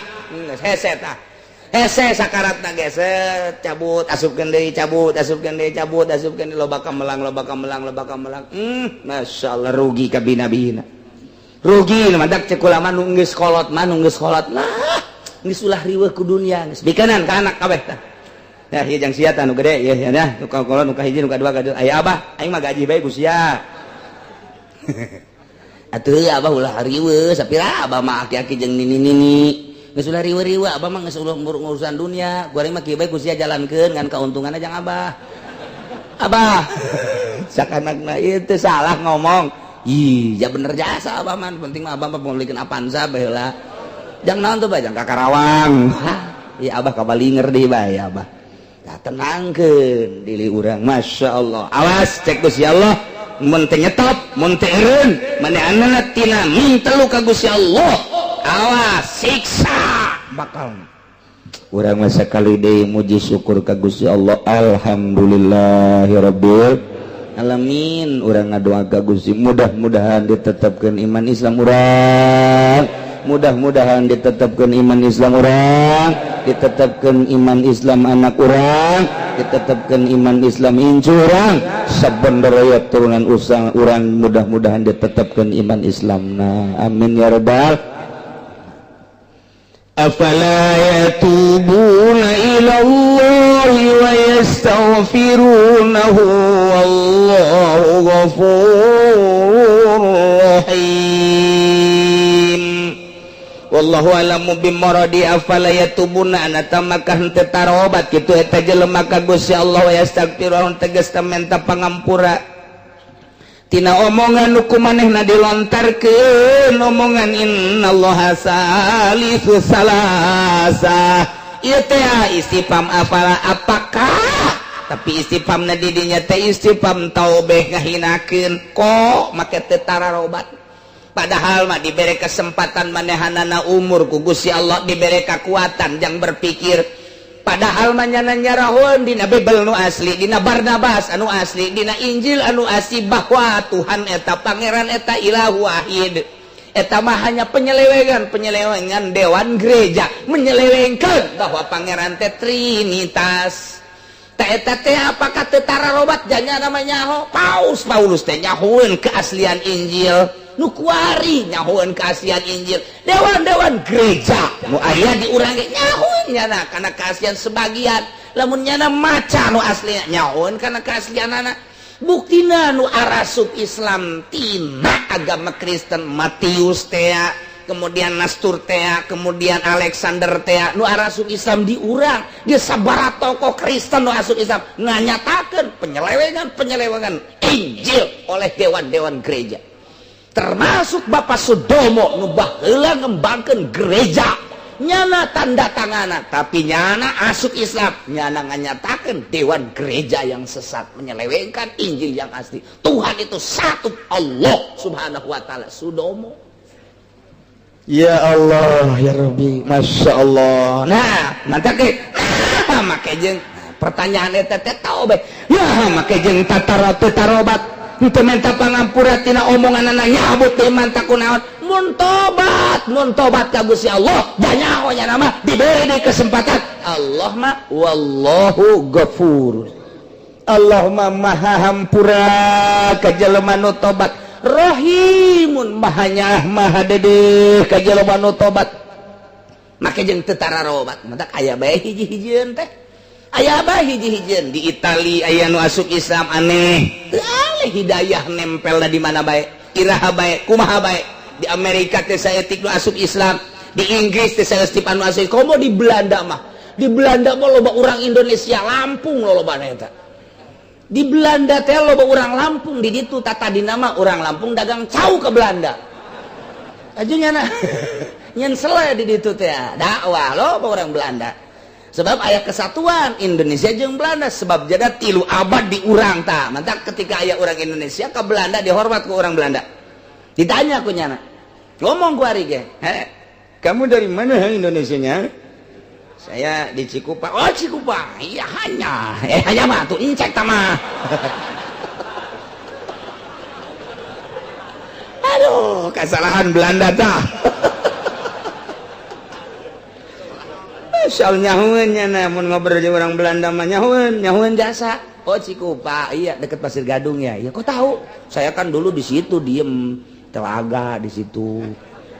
Speaker 1: Hese tah. Hese sakaratna ge set cabut asupkeun deui, cabut asupkeun deui, cabut asupkeun deui, loba kamelang, loba kamelang, loba kamelang. Masyaallah rugi ka bina-bina. Rugi madak cek ulama nu geus kolot mah, nu geus kolot lah geus ulah riweuh ku dunya, geus bikanan ka anak kabeh tah. Nah, ieu jang sia tah nu gede ieu ya dah, nu kolot, nu kahiji, nu kadua, kadua. Aya abah, aing mah gaji bae ku sia. Atuh abah ulah riweuh, sapira abah mah aki-aki jeung nini-nini. Geus ulah riweuh-riweuh, abah mah geus ulah urusan dunia. Goreng mah kieu bae ku sia jalankeun ngan kauntunganna jang abah. Abah. Sakanakna ieu teh salah ngomong. Ih, ya bener jasa abah mah, penting mah abah mah pemilikeun Avanza bae heula. Jang naon tuh bae jang ka Karawang. Iya abah kabalinger deui bae abah. Nah, tenangkeun diri urang, Masya Allah. Awas cek Gusti Allah, mun teu nyetop, mun teu eureun, manehanna tina mintelu ka Gusti Allah. Awas siksa bakal. Urang mah sakali deui muji syukur ka Gusti Allah. Alhamdulillahirabbil alamin. Urang ngadoa ka Gusti mudah-mudahan ditetapkeun iman Islam urang. Mudah-mudahan ditetapkan iman Islam urang, ditetapkan iman Islam anak urang, ditetapkan iman Islam incu urang, sabenderaya turunan usang urang mudah-mudahan ditetapkan iman Islam. Nah, amin ya rabbal. Afala yatubuna ila Allahi wa yastaghfirunahu wallahu ghafurur rahim. Wallahu alamu bimaradi. Afala yatubuna anata maka henteu tarobat kitu eta jelema ka Gusti Allah, wa yastaghfirun tegas menta pangampura tina omongan nu ku manehna dilontarkeun, omongan innallaha salisu salasa. Ieu teh istifham afala apakah, tapi istifhamna di dinya teh istifham taubikh, ngahinakeun kok make teu tararobat. Padahal mah diberi kesempatan manehanana umur ku Gusti Allah, diberi kekuatan jang berpikir. Padahal mah nyana nyarahun dina Bible nu asli, dina Barnabas anu asli, dina Injil anu asli bahwa Tuhan eta, Pangeran eta ilahu wahid. Eta mah hanya penyelewengan, penyelewengan dewan gereja menyelewengkan bahwa Pangeran teh Trinitas. Teh eta teh apakah teu tararobat janya namanya ho Paus Paulus teh nyahoeun keaslian Injil nu kuari, nyahoeun keaslian Injil dewan-dewan gereja nu aya di urang ge nyahoeun nyana kana keaslian sebagian. Lamun nyana maca nu asli nyahoeun kana keaslianana. Buktina nu arasup Islam tina agama Kristen, Matius tea, kemudian Nastur tea, kemudian Alexander tea, nu arasup Islam di urang dia sabara tokoh Kristen nu asup Islam nganyatakeun penyelewengan penyelewengan Injil oleh dewan-dewan gereja, termasuk Bapak Sudomo nu baheula ngembangkeun gereja nyana tanda tanganan, tapi nyana asup Islam, nyana nganyatakeun dewan gereja yang sesat menyelewengkan Injil yang asli. Tuhan itu satu, Allah Subhanahu wa taala. Sudomo. Ya Allah ya Rabbi, Masya Allah. Nah, mantap ke nah, make jeung pertanyaan eta teh tau bae ya, make jeung tatara teu tarobat, henteu minta pangampura tina omongan anak nyabut teh manta kunaon. Mun tobat, mun tobat ka Gusti Allah janyaho nya nama diberi di kesempatan. Allah mah wallahu ghafur, Allah mah maha hampura ka jelema nu tobat, rahimun maha nyaah maha dedeh ka jelema nu tobat. Make jeung teu tararobat, matak aya bae hiji-hijieun teh, aya bae hiji-hijieun di Itali aya nu asup Islam. Aneh teu aleh hidayah nempelna di mana bae, iraha bae, kumaha bae. Di Amerika teh saeutik nu asup Islam, di Inggris teh saeutik anu asup. Komo di Belanda mah, di Belanda mah loba urang Indonesia Lampung loba eta. Di Belanda teh loba urang Lampung di ditu. Tata di nama urang Lampung dagang cau ke Belanda aja nyana nyen sele di ditu teh dakwah loba orang Belanda. Sebab aya kesatuan Indonesia jeung Belanda, sebab jada 3 abad di urang tah. Mantak ketika aya orang Indonesia ke Belanda dihormat ku orang Belanda. Ditanya ku nyana. Ngomong ku ari ge, "He, kamu dari mana Indonesianya?" Saya di Cikupa. Oh, Cikupa. Iya hanya. Hanya mah tuh incek tama. Aduh, kesalahan Belanda tah. Soal nyahueun nya mun ngobrol jeung orang Belanda mah nyahueun, nyahueun jasa. Oh, Cikupa, iya deket Pasir Gadung ya. Ya kok tahu? Saya kan dulu di situ diem, telaga di situ.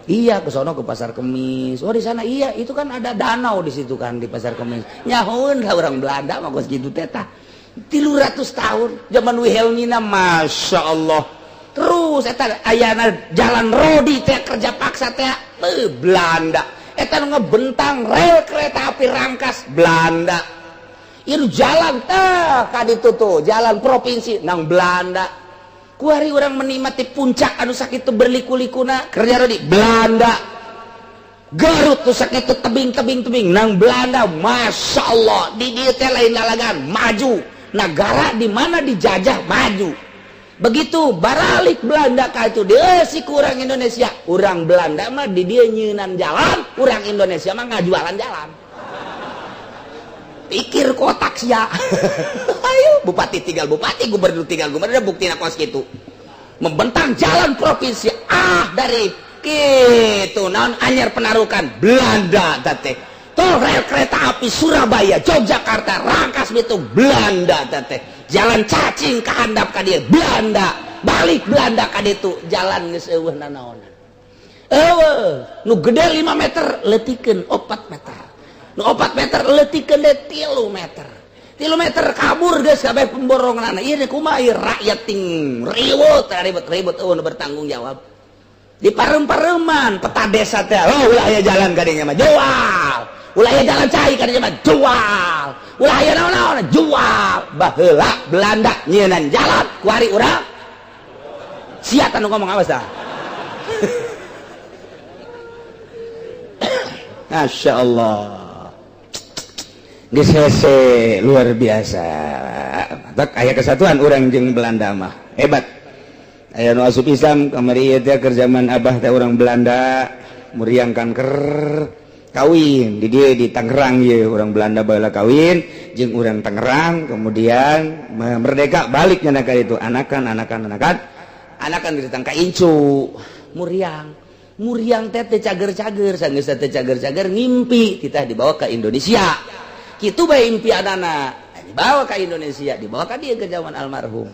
Speaker 1: Iya, ke sono ke Pasar Kemis. Oh, di sana iya, itu kan ada danau di situ kan di Pasar Kemis. Nyahueun lah orang Belanda mah geus kitu teh tah. 300 tahun zaman Wilhelmina, Masya Allah. Terus eta ayana jalan rodi teh kerja paksa teh Belanda. Eta nu ngebentang rel kereta api Rangkas Belanda. Ieu jalan teh ka ditu tuh, jalan provinsi nang Belanda. Kuari urang menikmati puncak anu sakitu berliku-likuna kerja rodi Belanda. Garut tuh sakitu tebing-tebing-tebing nang Belanda. Masya Allah, di dieu teh lain lalagan maju. Negara di mana dijajah maju. Begitu baralik Belanda ka itu dia si kurang Indonesia, urang Belanda mah di dia nyieunan jalan, urang Indonesia mah ngajualan jalan. Pikir kotak sia. Ayo bupati tinggal bupati, gubernur tinggal gubernur, buktina kos kitu. Membentang jalan provinsi ah dari kitu naon anyar penarukan Belanda teh. Tol rel kereta api Surabaya, Yogyakarta, Rangkas Bitung Belanda teh. Jalan cacing kehandap ka dia Belanda, balik Belanda ka ditu jalan geus eueuh nanaonan. Eueuh, nu gede 5 meter leutikeun 4 meter. Nu 4 meter leutikeun deui 3 meter. 3 meter kabur geus kabeh pemboronganna. Ieu teh kumaha ieu rakyat ting ribut ribut-ribut eueuh nu bertanggung jawab. Di parem-pareman peta desa teh, oh ulah aya jalan ka dinya mah jual. Ulah aya jalan cai ka dinya mah jual. Ulah aya naon-naon jual. Baheula Belanda nyieunnan jalan kuari urang. Sia tanu ngomong awas dah. Masya Allah. Geus hese luar biasa. Matak aya kesatuan urang jeung Belanda mah. Hebat. Aya nu asup Islam kamari ieu teh keur zaman abah teh urang Belanda muriang kanker kawin di dia di Tangerang ye orang Belanda baheula kawin jeung urang Tangerang kemudian merdeka balik nya ka itu anakan anakan anakan anakan ditang ka incu muriang muriang teh teh cager-cager sanggeus teh cager-cager ngimpi kita dibawa ke Indonesia kitu bae impianana dibawa ke Indonesia dibawa ka dieu ke zaman almarhum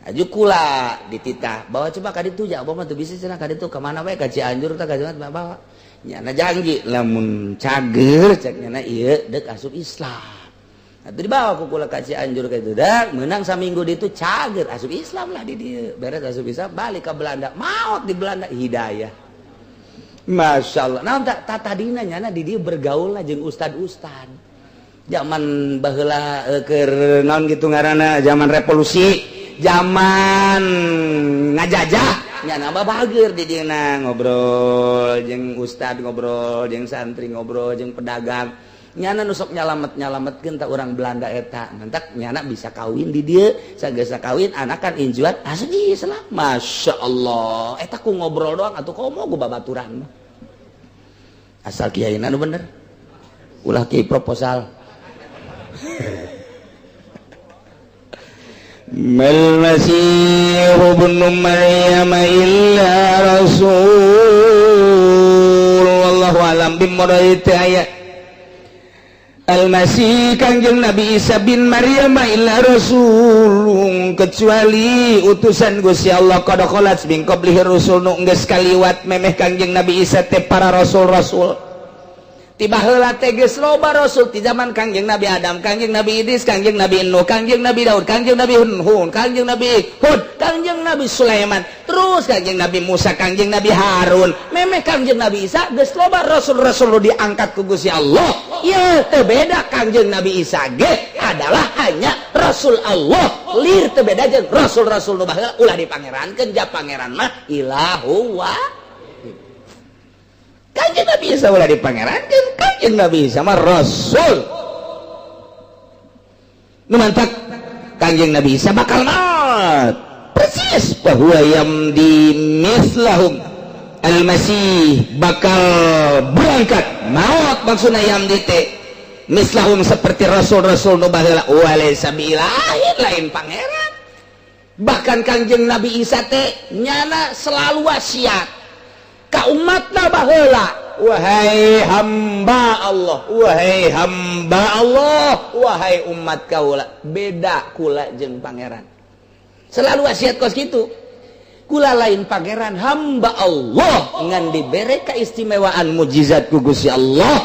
Speaker 1: aju kula dititah bawa coba ka ditu ja abah mah teu bisa cenah ka ditu ka mana bae ka Cianjur tah ka Jawa bawa nyana janji lamun cager cek nyana ieu deuk asup Islam atuh dibawa ku kula ka Cianjur ka itu dak meunang saminggu ditu cager asup Islam lah di dieu beres asup Islam balik ka Belanda maot di Belanda hidayah Masya Allah naon tak tadina nyana di dieu bergaul jeung ustad-ustad zaman baheula keur naon kitu ngaranna zaman revolusi zaman ngajajah nya nambah bager di dina ngobrol jeung ustad ngobrol jeung santri ngobrol jeung pedagang nyana nu sok nyalamet-nyalametkeun ta urang Belanda eta mantak nyana bisa kawin di dieu sagesa kawin anakan injuat asli Islam Masya Allah eta ku ngobrol doang atuh komo ku babaturan asal kiaina nu bener ulah kiai proposal. Mal Masih ibnu Maryam illa rasul wallahu alam bimurati ayat Al-Masih Kangjeng Nabi Isa bin Maryam illa rasul kecuali utusan Gusti Allah qad khalat min qablihi rusul nu geus kaliwat memeh Kangjeng Nabi Isa teh para rasul-rasul tiba heula teh geus loba rasul di zaman Kangjeng Nabi Adam, Kangjeng Nabi Idris, Kangjeng Nabi Nuh, Kangjeng Nabi Daud, Kangjeng Nabi Hud, Kangjeng Nabi Hud, Kangjeng Nabi Sulaiman, terus Kangjeng Nabi Musa, Kangjeng Nabi Harun, memeh Kangjeng Nabi Isa geus loba rasul-rasul nu diangkat ku Gusti Allah. Ieu teu beda Kangjeng Nabi Isa ge adalah hanya rasul Allah. Lir teu beda jeung rasul-rasul nu baheula ulah dipangerankeun ja pangeran mah ilahu wa Kanjeng Nabi Isa ulah dipangerankeun, Kanjeng Nabi Isa mah rasul. Nu mantak Kangjeng Nabi Isa bakal maut persis bahwa yamdi mislahum. Al-Masih bakal berangkat maut, maksudna yamdi teh mislahum seperti rasul-rasul nu baheula. Walaysa biilahin, lain pangeran. Bahkan Kangjeng Nabi Isa teh nyana selalu wasiat ka umatna baheula, "Wahai hamba Allah, wahai hamba Allah, wahai umat kaula, beda kula jeung pangeran." Selalu wasiat kos gitu, "Kula lain pangeran, hamba Allah, ngan dibere keistimewaan mujizat ku Gusti Allah.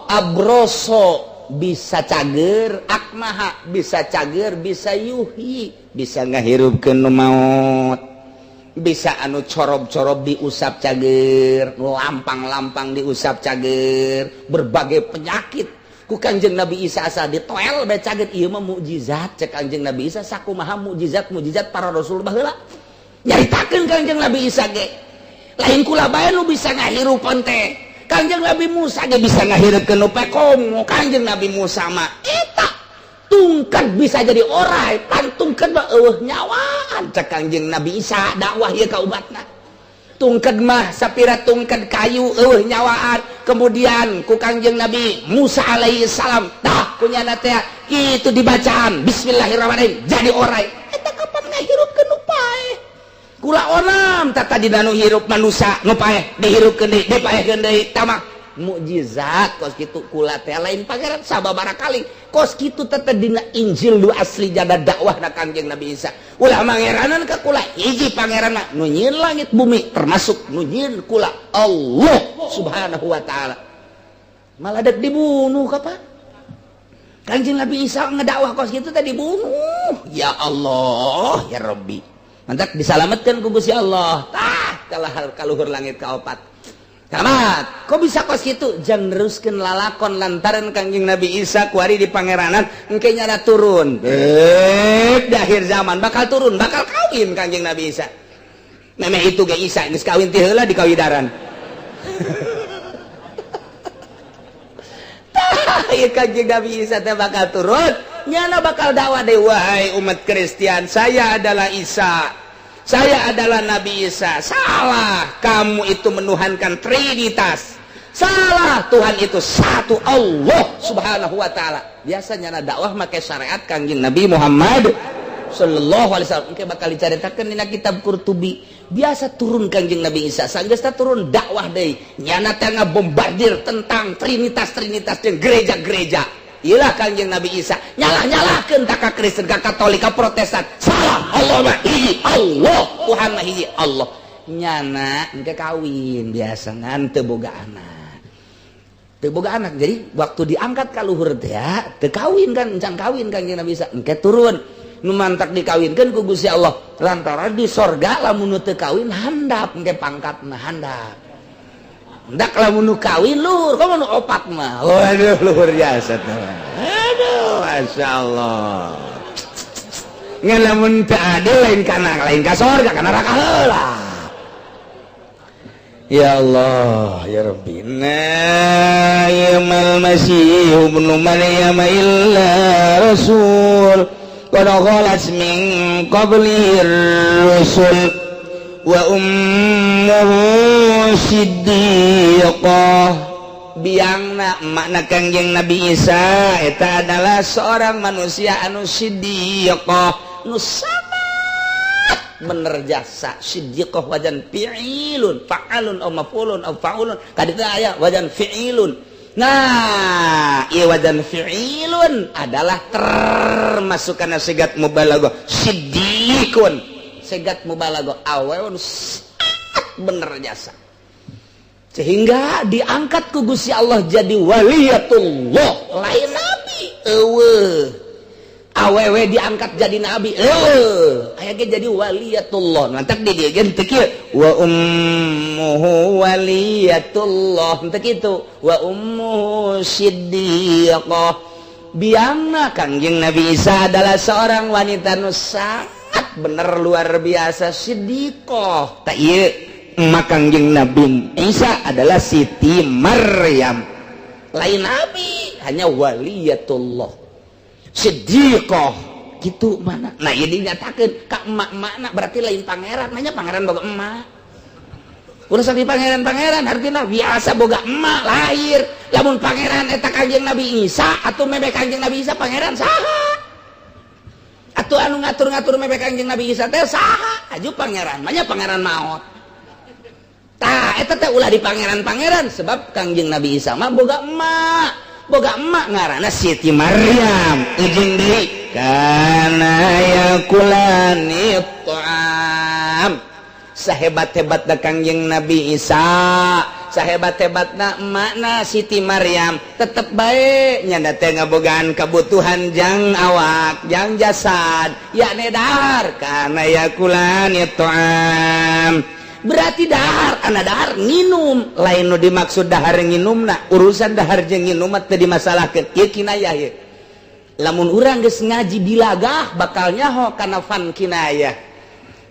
Speaker 1: Abroso bisa cager, akmaha bisa cager, bisa yuhyi, bisa ngahirupkeun nu maut, bisa anu corob-corob diusap cager, nu lampang-lampang diusap cager, berbagai penyakit ku Kanjeng Nabi Isa asa ditoel bae cager. Ieu mah mukjizat," cek Kanjeng Nabi Isa. Sakumaha mukjizat mukjizat para rasul baheula nyaritakeun Kanjeng Nabi Isa ge, lain kula bae nu bisa ngahirupan teh. Kanjeng Nabi Musa ge bisa ngahirupkeun nu komo Kanjeng Nabi Musa mah eta tungkat bisa jadi orai, pan tungkat mah eueuh nyawaan. Cek Kanjeng Nabi Isa dakwah ieu ka umatna, tungkat mah sapira tungkat kayu eueuh nyawaan. Kemudian ku Kanjeng Nabi Musa alaihi salam tah kunyana teh itu dibacaan bismillahirrahmanirrahim jadi orai. Eta kapan ngahirupkeun nu paeh? Kula onam tata dina nu hirup manusia nu paeh dihirupkeun deui, dipaehkeun deui, tah mukjizat kos kitu. Kula teh lain pangeran, sababaraha kali kos kitu teh dina Injil nu asli jada dakwah na Kangjeng Nabi Isa. "Ulah mangeranan ka kula, hiji pangeran mah nu nyieun langit bumi, termasuk nu nyieun kula, Allah Subhanahu wa Taala." Malah dek dibunuh kapan Kangjeng Nabi Isa ngedakwah kos kitu teh dibunuh. Ya Allah, ya Rabbi, mantak disalamatkan ku Gusti Allah tah kalah kaluhur langit kaopat. Tamat. Kok bisa kos gitu? Jangan neruskeun lalakon lantaran Kangjeng Nabi Isa kuari di pangeranan engke nyana turun. Bek di akhir zaman bakal turun, bakal kawin Kangjeng Nabi Isa. Memeh itu ge Isa geus kawin ti heula di kawidaran. Tah, ieu Kangjeng Nabi Isa teh bakal turun, nyana bakal dakwah deui, "Wahai umat Kristen, saya adalah Isa. Saya adalah Nabi Isa. Salah, kamu itu menuhankan Trinitas. Salah, Tuhan itu satu, Allah Subhanahu wa Taala." Biasanya na dakwah make syariat Kangjeng Nabi Muhammad sallallahu alaihi wasallam. Engke bakal dicaritakeun dina kitab Qurtubi. Biasa turun Kangjeng Nabi Isa, sanggeus turun dakwah deui. Nyana teh ngabombardir tentang trinitas-trinitas jeung gereja-gereja. Iyalah Kangjeng Nabi Isa nyalah-nyalahkeun tak ka Kristen, ka Katolik, ka Protestan. Salah, Allah mah hiji, Allah Tuhan mah hiji Allah. Nyana engke kawin biasa ngan teu boga anak. Teu boga anak. Jadi waktu diangkat ka luhur teh teu kawin kan, encan kawin Kangjeng Nabi Isa. Engke turun nu mantak dikawinkeun ku Gusti Allah lantaran di sorga lamun nu teu kawin handap, engke pangkatna handap. Ndak lamun nu kawin luhur, komo nu opat mah. Waduh, luhur jasa teh. Aduh, masya Allah. Ngan lamun teu adil lain kana lain ka sorga, ka neraka heula. Ya Allah, ya Rabbi. Nah, ya mal Masih ibnu Maryam illa rasul qad khalat min qablihi rusul wa ummuhu siddiqah. Biangna, makna Kangjeng Nabi Isa eta adalah seorang manusia anu siddiqah, nu sangat bener jasa. Siddiqah wajan fi'ilun, fa'alun aw maf'ulun aw fa'ulun, kaditu aya wajan fi'ilun. Nah, ieu wajan fi'ilun adalah termasuk kana sigat mubalaghah. Siddiqun sigat mubalaghah, awewe nu sangat bener jasa sehingga diangkat ku Gusti Allah jadi waliyatullah, lain nabi eueuh. Awewe diangkat jadi nabi eueuh, aya ge jadi waliyatullah. Mantak di dieu ge teu kieu, wa ummuhu waliyatullah, teu kitu, wa ummuhu siddiqah. Biangna Kangjeng Nabi Isa adalah seorang wanita nu sangat bener luar biasa, siddiqah. Tak ieu emak Kangjeng Nabi Isa adalah Siti Maryam, lain nabi, hanya waliyatullah. Siddiqah gitu mana. Nah, ieu dinyatakeun ka emak-emakna berarti lain pangeran, nanya pangeran boga emak. Urusan di pangeran-pangeran artinya biasa boga emak lahir. Lamun pangeran eta Kanjeng Nabi Isa atau meme Kanjeng Nabi Isa pangeran saha? Atau anu ngatur-ngatur meme Kanjeng Nabi Isa teh saha? Aju pangeran, manya pangeran maot. Tah eta teh ulah di pangeran-pangeran sebab Kanjeng Nabi Isa mah boga emak. Boga emak ngaranna Siti Maryam. Ujung deui kana yakulani ta'am. Sahebat-hebatna Kangjeng Nabi Isa, sahebat-hebatna emakna Siti Maryam, tetep bae nyanda teh ngabogaan kebutuhan jang awak, jang jasad, yakni dahar kana yakulani ta'am. Berarti dahar, ana dahar nginum, lain nu dimaksud dahar nginumna, urusan dahar jeung nginum mah teu dimasalahkeun. Ieu kinayah ieu. Lamun urang geus ngaji bilagah bakal nyaho kana fan kinayah.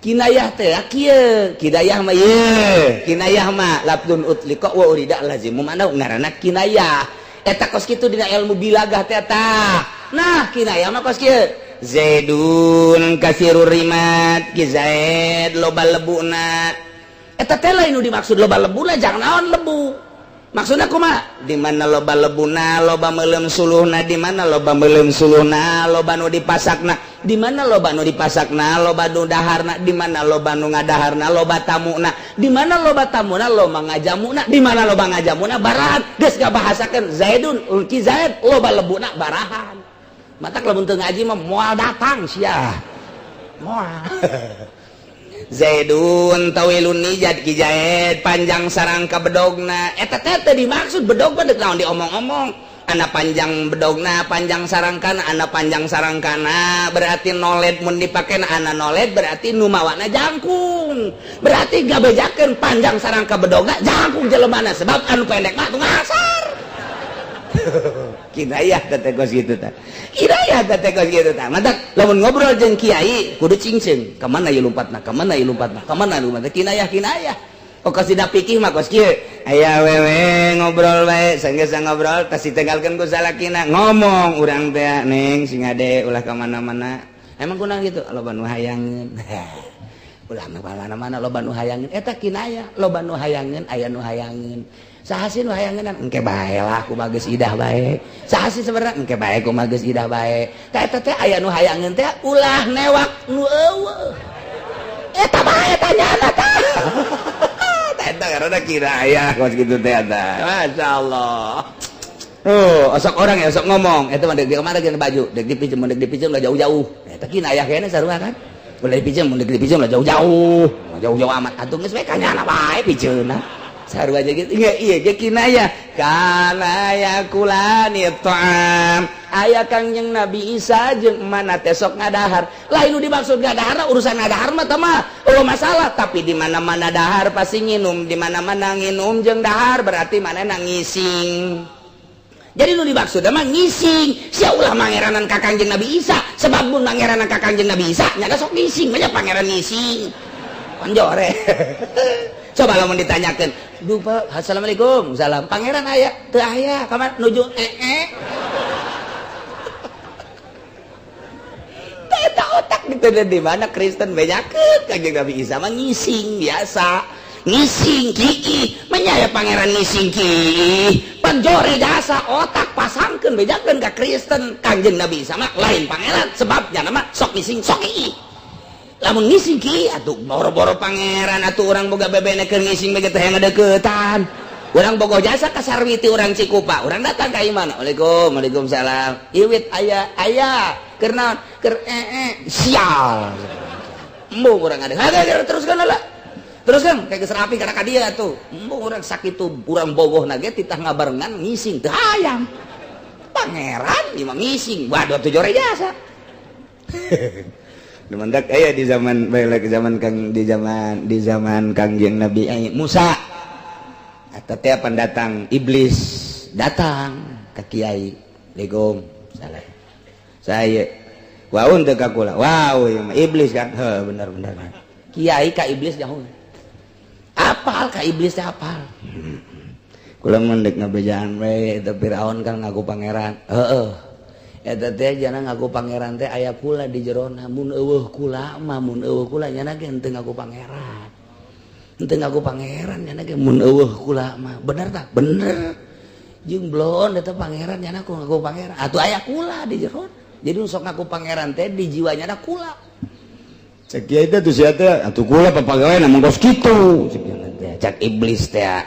Speaker 1: Kinayah teh kieu, kinayah mah ieu, kinayah mah lafdzun utliqa wa urida lazimu mana ngaranna kinayah. Eta kos kitu dina ilmu bilagah teh tah. Nah, kinayah mah kos kieu. Zaidun kasirur rimat, ki Zaid loba lebuna. Eta teh lain nu dimaksud loba lebuna, jangan naon lebu. Maksudna kumaha? Di mana loba lebuna, loba meuleum suluhna, di mana loba meuleum suluhna, loba nu dipasakna, di mana loba nu dipasakna, loba nu daharna, di mana loba nu ngadaharna, loba tamuna, di mana loba tamuna, loba ngajamuna, di mana loba ngajamuna, barahan. Geus ngabahasakeun Zaidun, ki Zaid loba lebuna barahan. Matak lamun teu ngaji mah moal datang sia. Moal. Zaidun tawilun nijad ki Zaid panjang sarangka bedogna. Eta teh teu dimaksud bedog mah deuk naon diomong-omong. Ana panjang bedogna, panjang sarangkana, ana panjang sarangkana berarti noled mun dipake ana noled berarti nu mawana jangkung. Berarti gabejakeun panjang sarangka bedogna jangkung jelemana sebab anu pendek mah tuh ngasar. Kinayah teh kos kitu tah. Kinayah teh kos kitu tah. Matak lamun ngobrol jeung kiai kudu cingceung. Ka mana ieu lompatna? Ka mana ieu lompatna? Ka mana lompatna? Kinayah kinayah. Oh kos dina fikih mah kos kieu. Aya awewe ngobrol bae, sanggeus ngobrol tas ditinggalkeun ku salakina ngomong urang teh neng sing ade ulah ka mana-mana. Emang kunaon kitu? Loba nu hayangeun. Ulah ka mana-mana loba nu hayangeun. Eta kinayah, loba nu hayangeun, aya nu hayangeun. Saha sih nu hayangeun? Engke bae lah kumaha geus idah bae. Saha sih sebenarnya? Engke bae kumaha geus idah bae. Tah eta teh aya nu hayangeun teh ulah newak nu eueuh. Eta bae tanyana tah. Eta karena kinayah kos kitu teh eta. Masyaallah. Oh, osok orang ya osok ngomong, eta mah deuk di kamana geuna baju, deuk dipinjem, mun deuk dipinjem lah jauh-jauh. Eta kinayah kene sarua kan. Ulah dipinjem, mun deuk dipinjem lah jauh-jauh. Jauh-jauh amat atuh geus we kanyana bae pijeunna. Sarua aja gitu. Iya, iya ge kinayah. Kana yakulani ta'am. Aya Kangjeng Nabi Isa jeung mana teh sok ngadahar. Lain nu dimaksud ngadahar urusan ngadahar mah teh mah eueuh masalah, tapi di mana-mana dahar pasti nginum, di mana-mana nginum jeung dahar berarti manehna ngising. Jadi nu dimaksud mah ngising. Sia ulah mangeranan ka Kangjeng Nabi Isa, sebab mun mangeranan ka Kangjeng Nabi Isa nya sok ngising, banyak pangeran ngising. Panjore. Coba lamun ditanyakeun, "Duh, Pak, assalamualaikum." Salam. Pangeran aya? Teu aya. Kamar nuju ee. Eta otak gitu di mana Kristen bejakeun Kangjeng Nabi Isa mah ngising biasa. Ngising kiki, menyaya pangeran ngising ki. Panjore jasa otak pasangkeun bejakeun ka Kristen Kangjeng Nabi Isa mah lain pangeran sebabnya nama sok ngising sok ki. Lamun ngising ki atuh boro-boro pangeran atuh urang boga bebene keur ngising begitu hayang ngadeukeutan. Urang bogo jasa ka Sarwiti urang Cikupa, urang datang ka imana. Waalaikum, waalaikumsalam. Iwit aya aya keur naon? Keur ee sial. Embung urang ada. Ada teruskeun lah. Teruskeun kayak geus rapi kana ka dieu atuh. Embung urang sakitu urang bogoh na ge titah ngabarengan ngising teu hayang. Pangeran ieu mah ngising, waduh atuh jore jasa. Dumandak aya di zaman balik zaman Kang di zaman Kangjeng Nabi Musa. Atau teh pendatang iblis datang ke kiai. Assalamualaikum. Salam. Saya waun teu ka kula. Wow, ieu mah iblis kan. Heuh, bener bener. Kiai ka iblis jauh. Apal ka iblis teh apal. Kula mah deuk ngabejaan we eta Firaun kan ngaku pangeran. Heeh. Eta teh jangan ngaku pangeran teh aya kula di jerona. Mun eueuh kula mah, mun eueuh kula, nyana ge henteu ngaku pangeran, henteu ngaku pangeran nyana ge mun eueuh kula mah. Bener tak? Bener. Jeung blon eta pangeran, nyana ku ngaku pangeran atuh aya kula di jerona. Jadi sok ngaku pangeran teh di jiwanya ada kula.
Speaker 2: Cek kiai teh tuh sia teh atuh kula papagawe namun kos kitu.
Speaker 1: Cek teh, cek iblis teh,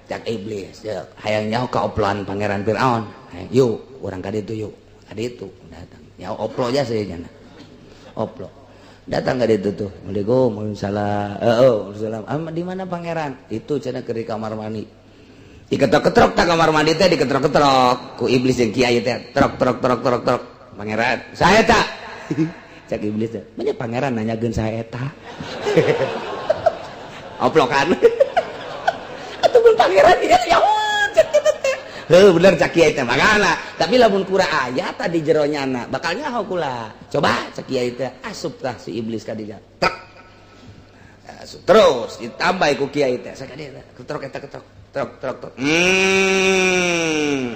Speaker 1: cek iblis ya, hayang nyaho kaoploan pangeran Fir'aun. Yuk urang ka ditu, yuk ka ditu. Datang ya, oplo aja saya nyana, oplo datang ke ditu tuh. Assalamualaikum. Waalaikumsalam. Eh, oh, waalaikumsalam. Ah, di mana pangeran itu? Cenah ke di kamar mandi. Diketrok-ketrok tak kamar mandi teh, diketrok-ketrok ku iblis yang kiai teh, trok trok trok trok trok. Pangeran saya tak? Cek iblis teh, banyak pangeran nanyakeun saya eta oplokan ataupun pangeran ya ya cek kitu teh. Heuh, bener cek kiai teh makana. Tapi lamun kura aya tadi jero nyana bakal nyaho kula. Coba, cek kiai teh. Asup tah si iblis ka dinya, tek, asup terus ditambah ku kiai teh sakadieu, ketrok eta, ketrok trok trok trok.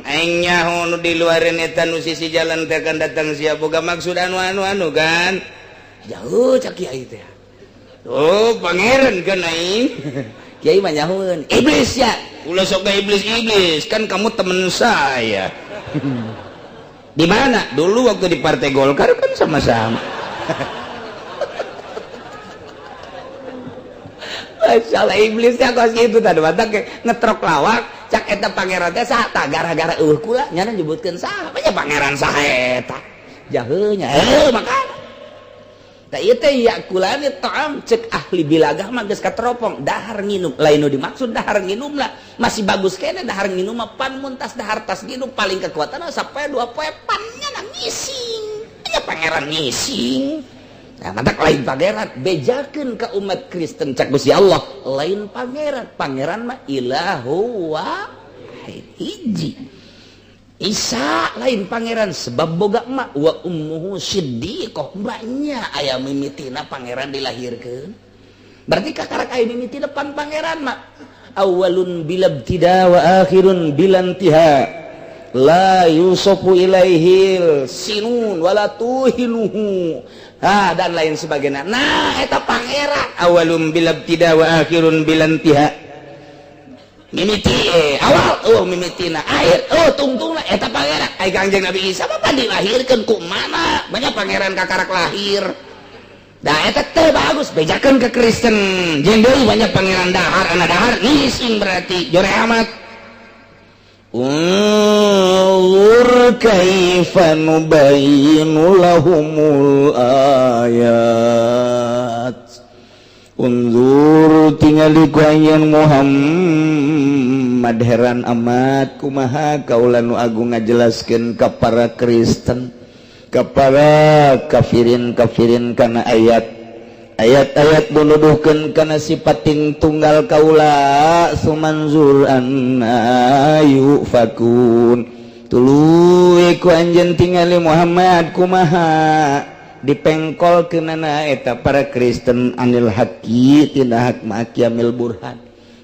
Speaker 1: Aing nyaho nu di luareun eta, nu sisi jalan teh kan datang sia boga maksud anu anu anu kan jauh, cek kiai teh. Oh, pangeran kan aing. Kiai mah nyahoeun iblis ya,
Speaker 2: ulah sok iblis iblis, kan kamu temen saya.
Speaker 1: Di mana?
Speaker 2: Dulu waktu di Partai Golkar kan sama-sama.
Speaker 1: Masalah iblisnya kos gitu tadi batak ngetrok lawak. Cak eta pangeran teh saha tah? Gara-gara eueuh kula nyana nyebutkeun saha nya pangeran, saha eta jaheunya. Eh, makana tah ieu teh yakulani ta'am, cek ahli bilagah mah geus kateropong dahar nginum. Lain nu dimaksud dahar nginum lah, masih bagus kene dahar nginum mah. Pan mun tas dahar, tas nginum, paling kekuatan sampai 2 poe pan nyana ngising nya pangeran ngising. Nah, mantak lain pangeran, bejakeun ke umat Kristen, cak Gusti Allah lain pangeran. Pangeran mah ilahu wahid, hiji. Isa lain pangeran sebab boga emak, wa ummuhu siddiqah, banyak aya mimitina pangeran dilahirkeun. Berarti kakarak aya mimitina pan pangeran mah awalun bila ibtida wa akhirun bila intiha, la yusofu ilaihil sinun wala tuhinuhu, ah, dan lain sebagainya. Nah, eta pangeran
Speaker 2: Awalun bila ibtida wa akhirun bila intiha.
Speaker 1: Mimiti awal, oh, mimitina akhir, oh, tungtungna eta pangeran. Ai Kangjeng Nabi Isa mah pan dilahirkeun ku mana? Banyak pangeran kakarak lahir. Nah, eta teh bagus, bejakeun ke Kristen. Jeung deui banyak pangeran dahar, anak dahar ngising berarti jore amat.
Speaker 2: Unzur kaifa nubayyinu lahumul ayat. Unzur, tingali ku anjeun Muhammad, heran amat kumaha kaula nu agung ngajelaskeun ka para Kristen, ka para kafirin kafirin kana ayat ayat-ayat nuduhkeun kana sifating tunggal kaula. Sumanzur anna yufakun, tuluy ku anjeun tingali Muhammad kumaha dipengkol kenana eta para Kristen anil haqi tina hak ma'aqiyamil burhan,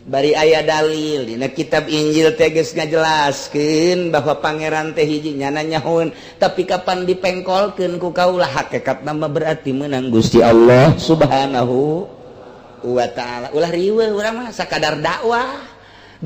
Speaker 2: bari aya dalil dina kitab Injil teh geus ngajelaskeun bahwa pangeran teh hiji. Nyana nyahoeun, tapi kapan dipengkolkeun ku kaula hakikat nama berarti menang Gusti Allah Subhanahu wa Ta'ala. Ulah riweuh, urang mah sakadar dakwah,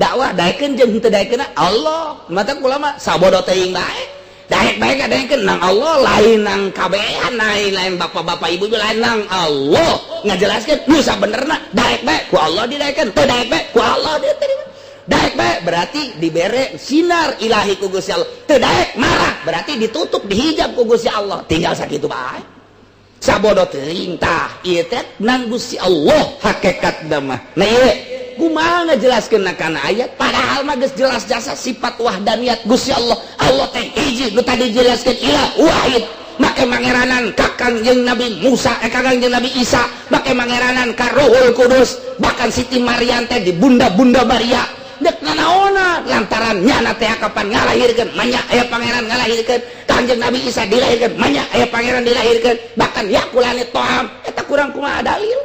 Speaker 2: dakwah daekeun jeung henteu daekeun Allah. Mata kula mah sabodo teuing bae, daek bae daekeun nang Allah, lain nang kabehan, lain lain bapak-bapak ibu, lain nang Allah. Ngajelaskeun nu sabenerna, daek bae ku Allah didaekeun, teu daek bae ku Allah diterima. Daek bae berarti dibere sinar ilahi ku Gusti Allah, teu daek marah berarti ditutup, dihijab ku Gusti Allah. Tinggal sakitu bae, sabodo teuing. Tah, ieu teh nang Gusti Allah hakikat mah. Nah, ieu kumaha ngajelaskeun kana ayat, padahal mah geus jelas jasa sifat wahdaniyat Gusti Allah. Allah teh hiji, nu tadi jelaskeun ilah wahid. Make mangeranan ka Kangjeng Nabi Musa, eh, ka Kangjeng Nabi Isa, make mangeranan ka Ruhul Kudus, bahkan Siti Maryam teh di bunda-bunda Maria dek nanaona lantaran nyana teh kapan ngalahirkeun manya aya pangeran ngalahirkeun. Kangjeng Nabi Isa dilahirkeun manya aya pangeran dilahirkeun, bahkan yakulani to'am eta kurang kumaha dalil,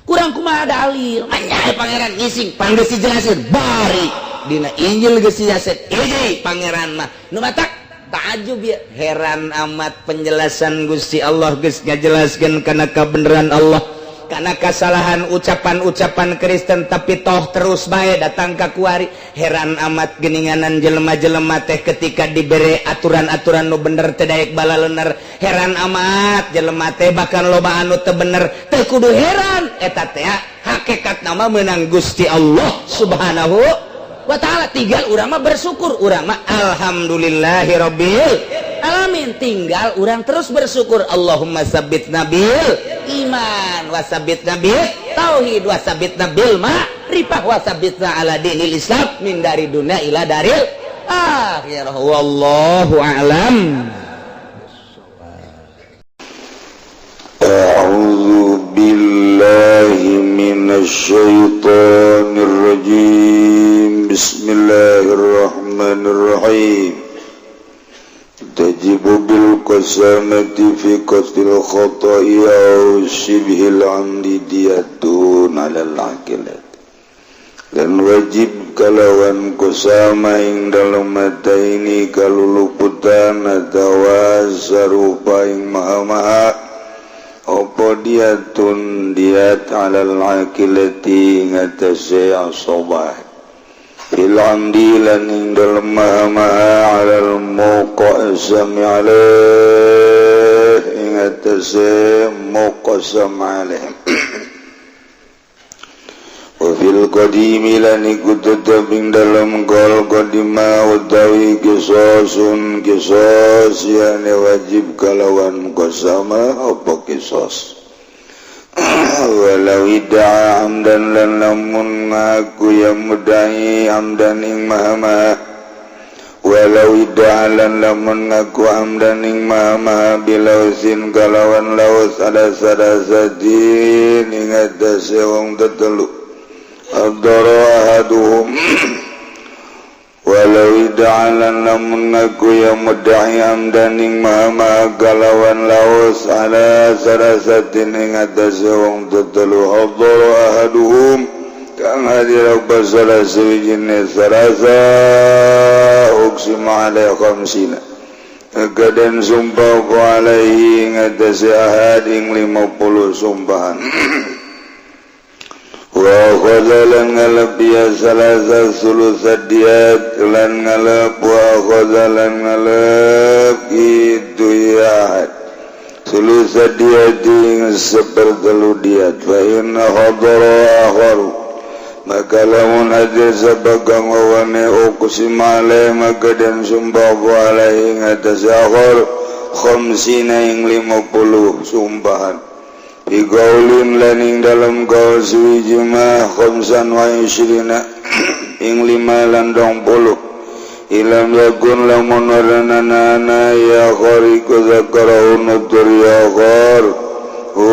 Speaker 2: kurang kumaha dalil? Manya aya pangeran ngising, pan geus dijelasin, bari dina Injil geus dijelasin hiji pangeran mah. Nu matak
Speaker 1: Takjub ya, heran amat penjelasan Gusti Allah geus ngajelaskeun kana kebenaran Allah, karena kesalahan ucapan-ucapan Kristen, tapi toh terus bae datang ka kuari. Heran amat geninganan jelema-jelema teh ketika diberi aturan-aturan nu bener teu daek balalener. Heran amat jelema teh, bahkan loba anu teu bener. Teu kudu heran, eta teh hakikat nama menang Gusti Allah Subhanahu wa Ta'ala. Tinggal urang mah bersyukur, urang mah alhamdulillahirabbil alamin. Tinggal urang terus bersyukur. Allahumma sabbitna bil iman wa sabbitna bil tauhid wa sabbitna bil ma'rifah wa sabbitna ala dinil Islam min dari dunia ila daril akhirah. Wallahu a'lam.
Speaker 4: أعوذ بالله من الشيطان الرجيم. بسم الله الرحمن الرحيم. تجب بالقسامة في قتل الخطأ أو شبه العمد دية على العاقلة. Dan wajib kalawan qasama ing dalem mata ini kaluluputan atawa sarupa ing maha-maha apa diyatun diat alal aqilati ngatasé asabah fil amdi lan ing dalem maha-maha alal muqassami alaih ing atase muqassam alaih. Wa fil qadimi lan iku tetep ing dalem gol qadima utawi kisosun kisos, yani wajib kalawan qasama apa kisos. Walau idda'a amdan lan lamun ngaku ya mudai amdan ing maha-maha. Walau idda'a lan lamun ngaku amdan ing maha-maha bilausin kalawan laus ala sarasatin ing atase wong tetelu hadara ahaduhum. Walau idda'a lan lamun ngaku ya mudai amdan ing maha-maha kalawan laus ala sarasatin ing atase wong tetelu hadara ahaduhum kang hadir apa salah sawijine sarasa uqsima alaihi khamsina gadan sumpah apa alaihi ing atase ahad ing 50 sumpahan. Wa akhadha lan ngalap dia salasa sulusad diat lan ngalap. Wa akhadha lan ngalap itu ya ahad sulusad diat ing sepertelu diat. Fa in hadara akharu, maka lamun hadir sabagang wawane uqsima alaihi maka dan sumpah apa alaihi ing atase akhar khamsina ing 50 sumpahan. Fi qaulin lan ing dalam qaul suwiji mah khamsan wa isyrina ing lima lan 20. Ilam yakun lamun waranana ya khariku zakarahu nutur ya khar hu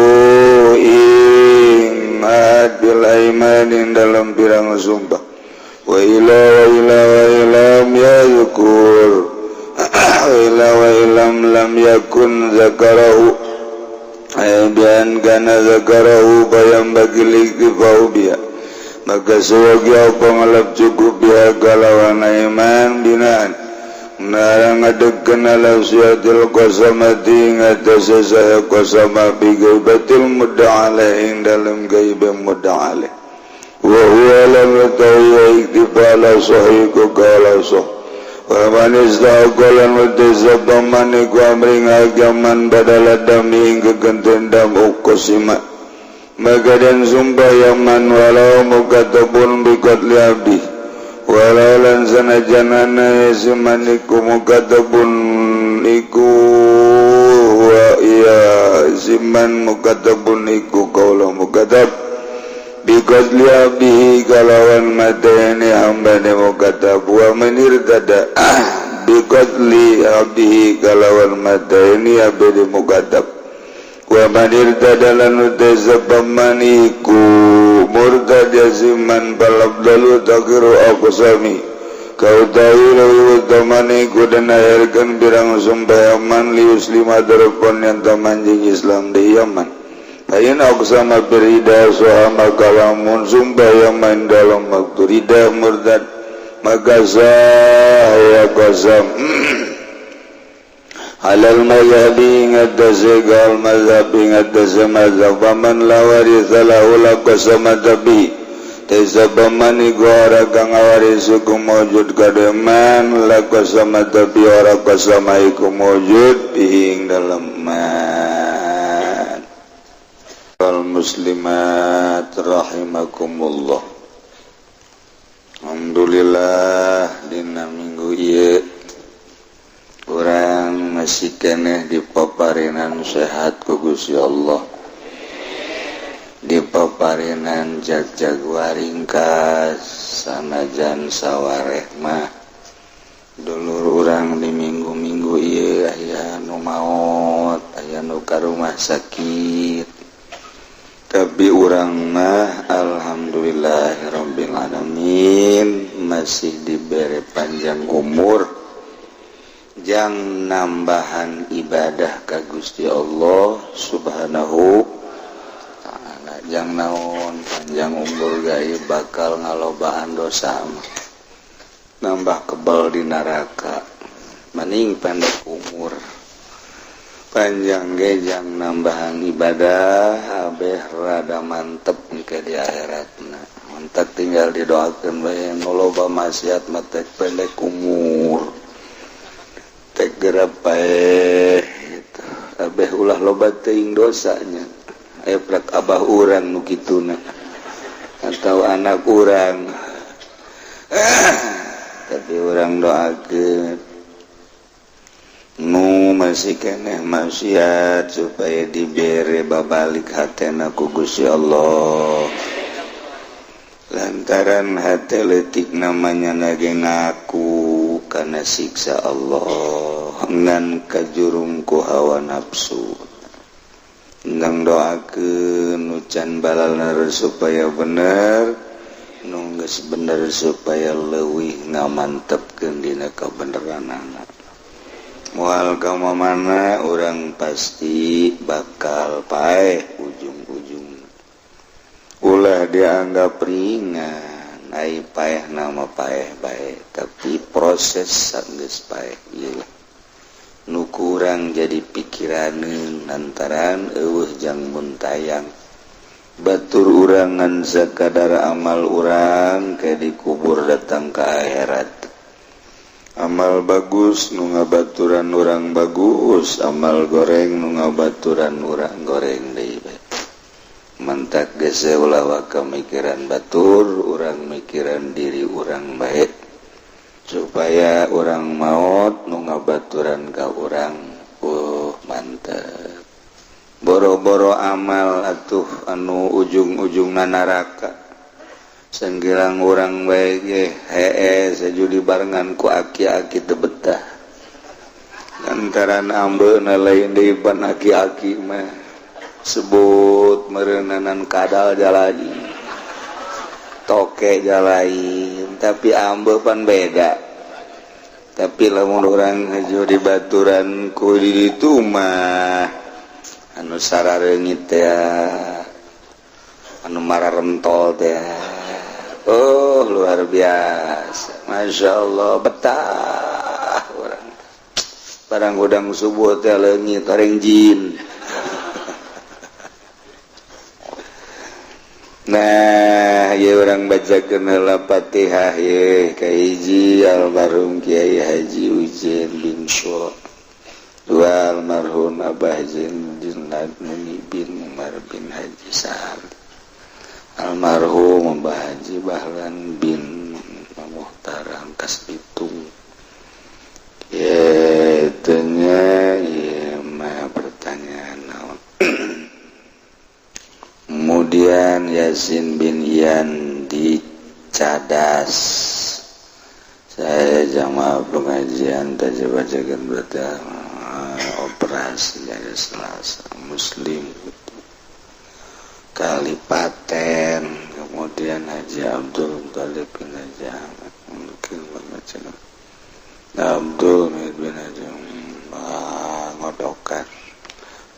Speaker 4: ing bil aimanin dalam pirang sumpah. Wa ila wa ila wa ilam yadhkur wa ila wa ilam lam yakun zakarahu bian kana zakarahu bayam bagi liktifau biya maka sebagai apa ngalap cukup biya kalawan iman binaan Nara ngadegkeun ala siyatil qasamati ngatasé saya qasama bi gaibatil mudda'a ing dalam gaib mudda'a wa huwa lam yatawi iktifala sahiku kala sah. Wa man istahaqqa lan mutazabaman iku amri ngagaman badala dami ing gegenten dam uqsima maka dan sumpah yaman walau mukatabun biqatli abdi walau lan sanajan ana siman iku mukatabun iku wa iya siman mukatabun iku kaula mukatab biqatli abdihi kalawan mateni hambane mukatab. Wa man irtada biqatli abdihi kalawan mateni abdi mukatab. Wa man irtada lan utazabaman iku murtad yaziman bal afdalu takiru aqsami kautawi leuwih utamane iku den akhirkeun birang sumpah yaman liuslima darapon yang tamanjing Islam di Yaman. Ayin aqsama birida soha maka lamun sumpah yaman dalam waktu rida murtad maka sah ya qasam. Alal mazhabi ngatasi gal mazhabi ngatasi mazhab waman la waritha lahu la qasamata bi Taisabaman iku ora kang ngawaris iku mawjud kademan la qasamata bi ora qasama iku mawjud bihi ing dalem man. Wal muslimat rahimakumullah. Alhamdulillah, dina minggu ieu urang masih keneh di paparinan sehat ku Gusti Allah, di paparinan jag-jag waringkas. Sanajan sawareh mah dulur urang di minggu-minggu ieu aya nu maot, aya nu ka rumah sakit, tapi urang mah alhamdulillahirabbil alamin masih diberi panjang umur jang nambahan ibadah ka Gusti Allah Subhanahu ta'ala. Jang naon panjang umur gaib bakal ngalobaan dosa mah nambah kebal di neraka, mending pendek umur. Panjang ge jang nambahan ibadah, abeh rada mantep ke di akhiratna. Mantap, tinggal didoakeun bae. Nu loba maksiat mah tek pendek umur, tek geura paeh gitu. Abeh ulah loba teuing dosanya. Aya prak abah urang nu kituna atau anak urang, tapi urang doakeun nu masih keneh maksiat supaya dibere babalik hatena ku Gusti Allah, lantaran hate leutik namanya nage ngaku karena siksa Allah ngan kajurung ku hawa nafsu. Endang doakeun nu can balaler supaya bener, nu geus bener supaya leuwih ngamantepkeun dina kabeneranana. Moal ka mana, urang pasti bakal paeh ujung-ujung. Ulah dianggap ringan. Ai paeh nama paeh bae, tapi proses sanggeus paeh ieu nu kurang jadi pikiraneun, lantaran euweuh jang muntayang. Batur urang ngan sakadar amal urang ke dikubur datang ke akhirat. Amal bagus nu ngabaturan urang bagus, amal goreng nu ngabaturan urang goreng deui bae. Mantak geus ulah waka mikiran batur, urang mikiran diri urang bae supaya urang maot nu ngabaturan ka urang. Oh, mantep. Boro-boro amal atuh anu ujung-ujungna neraka. Senggilang urang bae ge hee sajudi barengan ku aki-aki teu betah lantaran ambeuna lain deui pan aki-aki mah sebut meureunanan kadal jalani toke jalain, tapi ambe pan beda. Tapi lamun urang haju di baturan ku di ditu mah anu sarareungit teh, anu mararentol teh. Oh, luar biasa, Masya Allah, betah urang barang udang subuh teh leungit orang jin. Nah, ya urang bacakeun heula Fatihah ye kahiji almarhum Kiai Haji Ujen bin Syura, dua almarhum Abah Zain bin bin Umar bin Haji Sahal, almarhum Mbah Haji Bahlan bin Muhtar Angkas Bitung. Ya itunya ya mah pertanyaan naon. Kemudian Yasin bin Ian di Cadas, saya jamaah pengajian tadi bacakan berarti operasi hari Selasa Muslim Kalipaten. Kemudian Haji Abdul Muthalib bin Haji Ahmad, mungkin baca Abdul bin Haji Ngodokan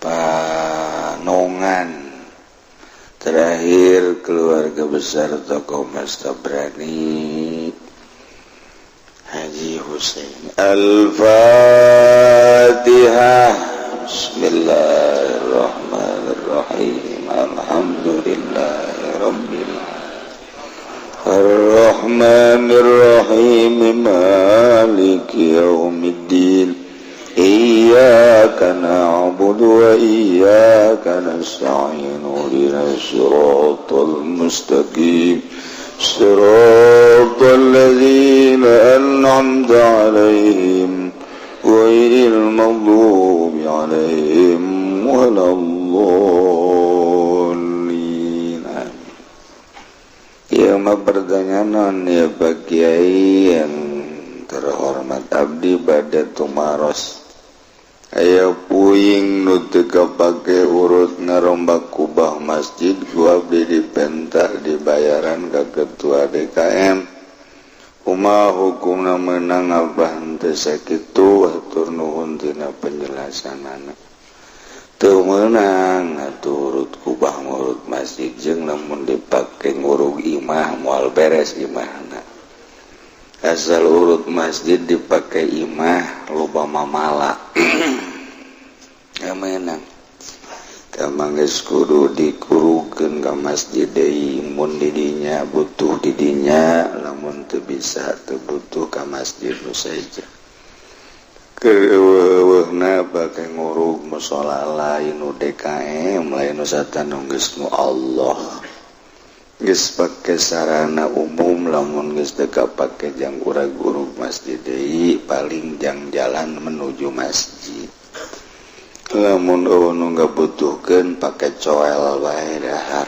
Speaker 4: Panongan. Terakhir keluarga besar tokoh Mas Tabrani Haji. Husain. Al-Fatihah. Bismillahirrahmanirrahim. Alhamdulillahirabbil alamin. Arrahmanirrahim. Maliki yaumiddin. Iyyaka na'budu wa iyyaka nasta'in. Ihdinas siratal mustaqim. Siratal ladzina an'amta 'alaihim ghairil maghdubi 'alaihim waladdallin. Ieu mah pertanyaan ya Pak Kiai yang terhormat, abdi bade tumaros. Aya puing nu teu kapake urut ngarombak kubah masjid, ku abdi dipenta dibayaran ka ketua DKM. Kumaha hukumna, meunang abah henteu sakitu? Hatur nuhun tina penjelasanana. Teu meunang atuh urut kubah, ngurut masjid, jeung lamun dipake ngurug imah moal beres imahna. Asal urut masjid dipakai imah loba mamala, menang. Geus kudu dikurukeun ka masjid deui mun didinya butuh didinya, lamun teu bisa, teu butuh, ka masjid nu saja. Keur bake ngurug musola lain nu DKM, lain nu satanu, geus nu Allah, geus pake sarana umum. Lamun geus teu kapake jang urag-urug masjid deui, paling jang jalan menuju masjid. Lamun eueuh nu ngabutuhkeun, pake coel bae dahar.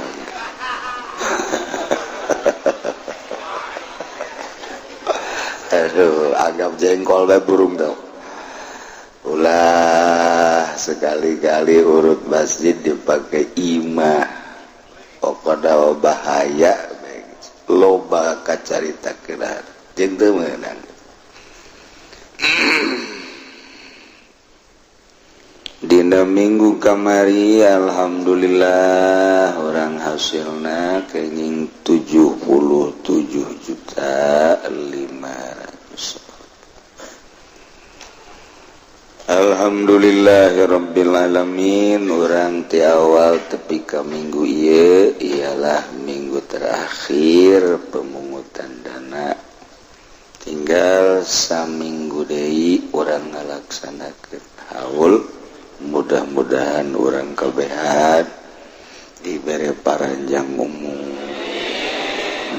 Speaker 4: Aduh, anggap jengkol bae burung tau. Ulah sekali-kali urut masjid dipakai imah, pokokna bahaya, loba kacarita kedah jeung teu meunang. Dina minggu kamari alhamdulillah urang hasilna kenging 77 juta 500. Alhamdulillahirabbil alamin. Urang ti awal tepi ka minggu ieu ialah minggu terakhir pemungutan dana, tinggal saminggu deui urang ngalaksanakeun haul. Mudah-mudahan urang kabehan dibere paranjang umur,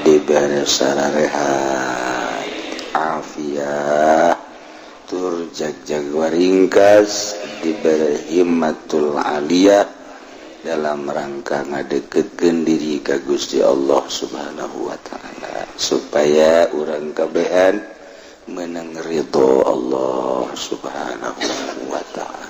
Speaker 4: dibere sararehat afiat, tur jag-jag waringkas, dibere himmatul aliyah dalam rangka ngadeketkeun diri ka Gusti Allah Subhanahu wa taala, supaya urang kabehan menang ridho Allah Subhanahu wa taala.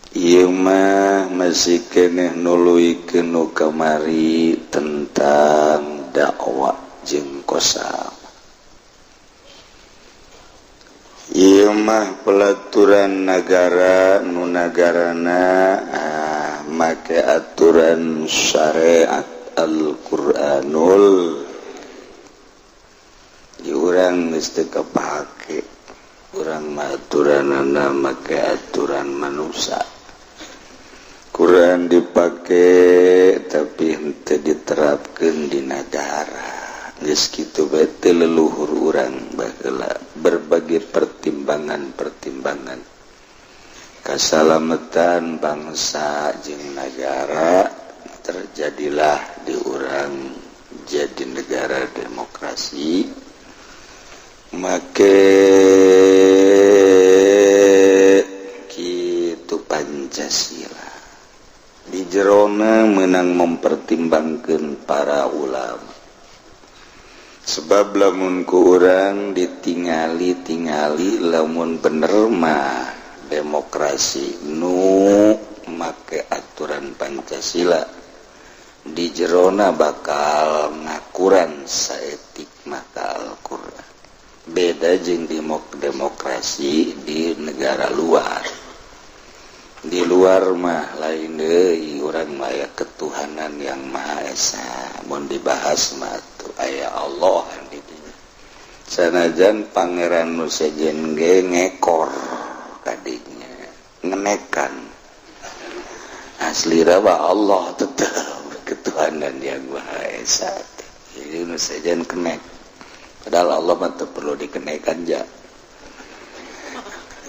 Speaker 4: Ieu mah masih keneh nuluykeun nu kamari tentang dakwah jeung kosam. Ieu mah pelaturan nagara nu nagarana make aturan syariat Al-Qur'anul, di urang geus teu kapake. Urang mah aturanana make aturan manusia. Quran dipake tapi henteu diterapkeun di nagara. Geus kitu bae teu leluhur urang baheula berbagai pertimbangan-pertimbangan kasalamatan bangsa jeung nagara, terjadilah di urang jadi negara demokrasi make kitu Pancasila. Di jerona menang mempertimbangkan para ulama, sebab lamun ku urang ditingali-tingali, lamun bener mah demokrasi nu make aturan Pancasila di jerona bakal ngakuran saetik maka Al-Qur'an. Beda jeung demokrasi di negara luar. Di luar mah lain deui, urang mah aya ketuhanan yang Maha Esa. Mun dibahas mah tuh aya Allah di dinya. Sanajan pangeran nu sejen ge ngekor kadinya, ngenekan asli rawa Allah tetap ketuhanan yang Maha Esa. Jadi nu sejen kenek, padahal Allah mah teu perlu dikenekan ja.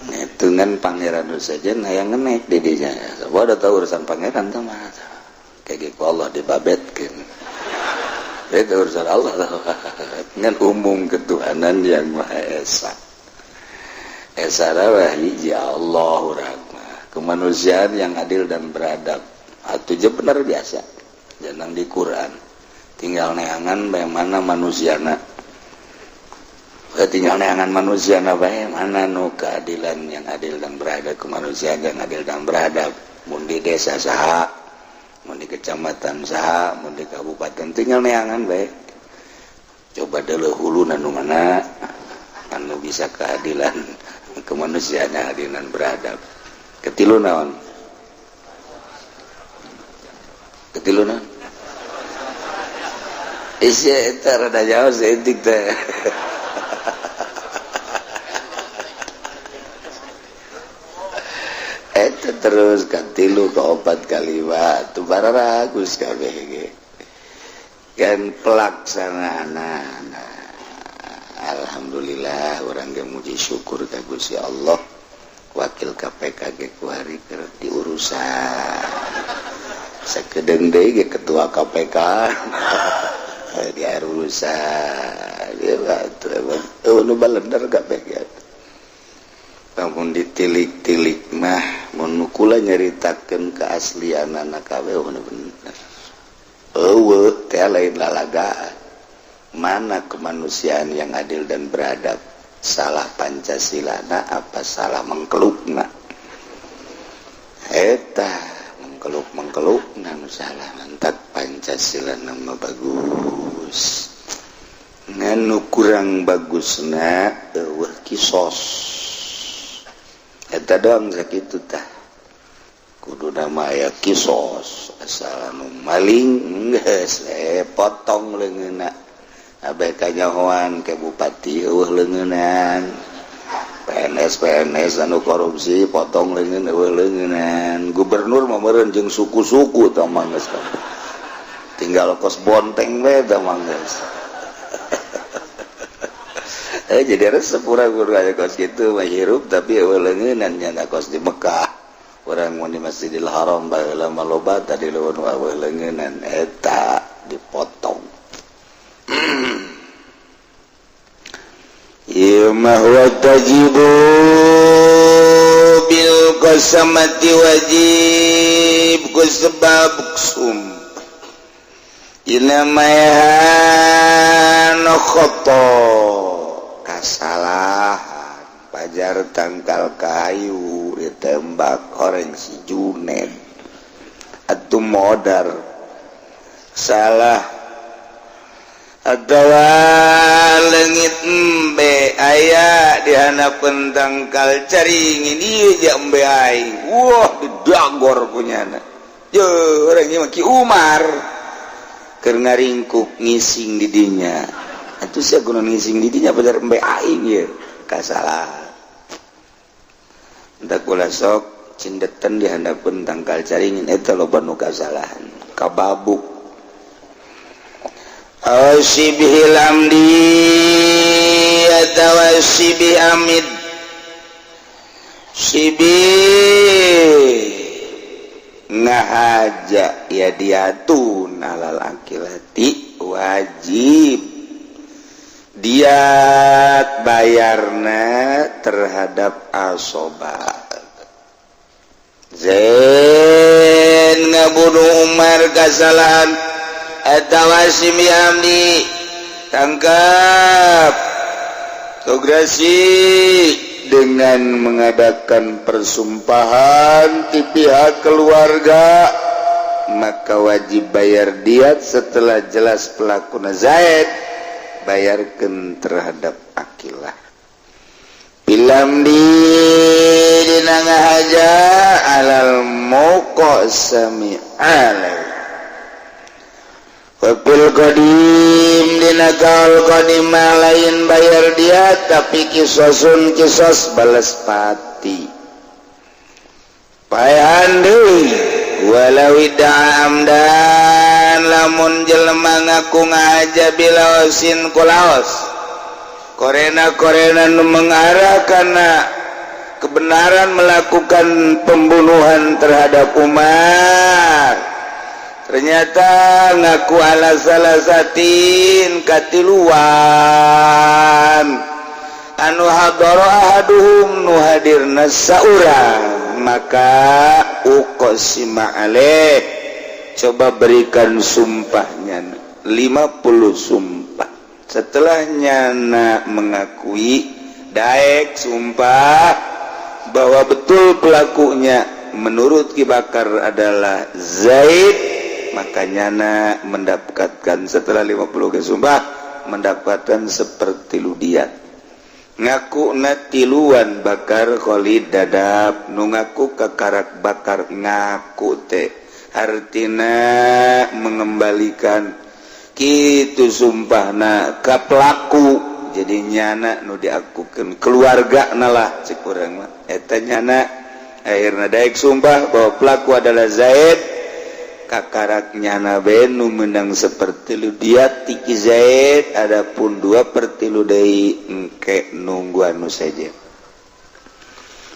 Speaker 4: Ngitungan pangeran nu sejen hayang ngenek di dinya. Gua udah tahu urusan pangeran tuh mah. Kayak gitu Allah dibabetkeun. Itu urusan Allah dengan umum ketuhanan yang Maha Esa. Esa rawa hiji Allah urang mah. Kemanusiaan yang adil dan beradab. Atuh je bener biasa. Jangan di Quran. Tinggal neangan bagaimana manusiana. Tinggal neangan manusia na bae mana nu keadilan yang adil dan beradab, kemanusiaan yang adil dan beradab. Mun di desa saha, mun di kecamatan saha, mun di kabupaten, tinggal neangan bae. Coba dulu hulu nu mana anu bisa keadilan kemanusiaan yang adil dan beradab. Ketilu naon? Ketilu naon? Isya eta rada jauh saeutik teh. Eta terus katilu kaopat kalima tuh bararagus kabeh ge. Kan pelaksanaanna. Alhamdulillah urang ge muji syukur ka Gusti Allah. Wakil KPK ge kuari keur diurusan. Sakedeung deui ge ketua KPK diurusan. Ieu atuh emang eueuh nu balender KPK. Namun ditilik-tilik mah mun kula nyaritakeun keaslianana kabeh bener. Eueuh teh lain lalagaan. Mana kemanusiaan yang adil dan beradab? Salah Pancasilana apa salah mengkelukna? Eta mengkeluk-mengkelukna nu salah, mantak Pancasila mah bagus. Ngan nu kurang bagusna eueuh kisos. Eta doang sakitu tah. Kudu nama aya kisos, asal anu maling geus potong leungeunna. Abeh kanyahoan ke bupati eueuh leungeunan. PNS PNS anu korupsi potong leungeun eueuh leungeunan. Gubernur mah meureun jeung suku-suku tah mah geus. Tinggal kos bonteng we tah mah geus. Jadi resep urang kudu aya kos kitu mah hirup tapi eueuh leungeunan nya kos di Mekah. Urang mun di Masjidil Haram baheula mah loba tadi leuweung eueuh leungeunan eta dipotong. Ieu mah wa tajibu bil qasamati wajib ku sebab sumpah. Ina mayan khoto kasalahan pajar tangkal kayu ditembak orang si Juned atau modar salah atawa leungit embe aya di handapeun tangkal caringin ieu je embe aing, wah didagor kunyana je urang ieu mah Ki Umar keur ngaringkuk ngising di dinya. Atuh sia kudu ngising di dinya pajar embe aing ieu kasalahan. Entak kula sok cindeten di handapeun tangkal caringin eta loba nu kasalahan kababuk. Awsibihil amdi atawa sibi amid sibi ngahaja ya diatun alal akilati wajib diat bayarna terhadap asobat. Zain ngabunuh Umar kasalahan atawa sibi amdi tangkap tograsi dengan mengadakan persumpahan di pihak keluarga, maka wajib bayar diat setelah jelas pelaku Zaid bayarkan terhadap akilah. Bilam di dina jelema ngahaja alal muqassami alaih. Fil qadim, dina kaul qadim lain bayar dia, tapi qisasun, kisos, balas pati, paehan deui. Walau amdan, lamun jelema ngaku ngahaja bilaosin ku laos, korena korena nu mengarah karena kebenaran melakukan pembunuhan terhadap Umar, ternyata ngaku ala salasatin, katiluan, anu hadara ahaduhum, nu hadirna saurang, maka uqsima alaih, coba berikan sumpahnya 50 sumpah. Setelah nyana mengakui, daek sumpah bahwa betul pelakunya menurut Ki Bakar adalah Zaid, maka nyana mendapatkan, setelah 50 sumpah, mendapatkan seperti diat. Ngaku na tiluan Bakar Khalid dadap, nu ngaku kakarak Bakar ngaku teh hartina mengembalikan kitu sumpahna ka pelaku. Jadi nyana nu diakukeun keluarga nalah, cek urang mah eta nyana akhirna daek sumpah bahwa pelaku adalah Zaid, kakarak nyana bae nu menang sepertilu diat ti Ki Zaid, adapun 2/3 deui engke nungguan nu sejen.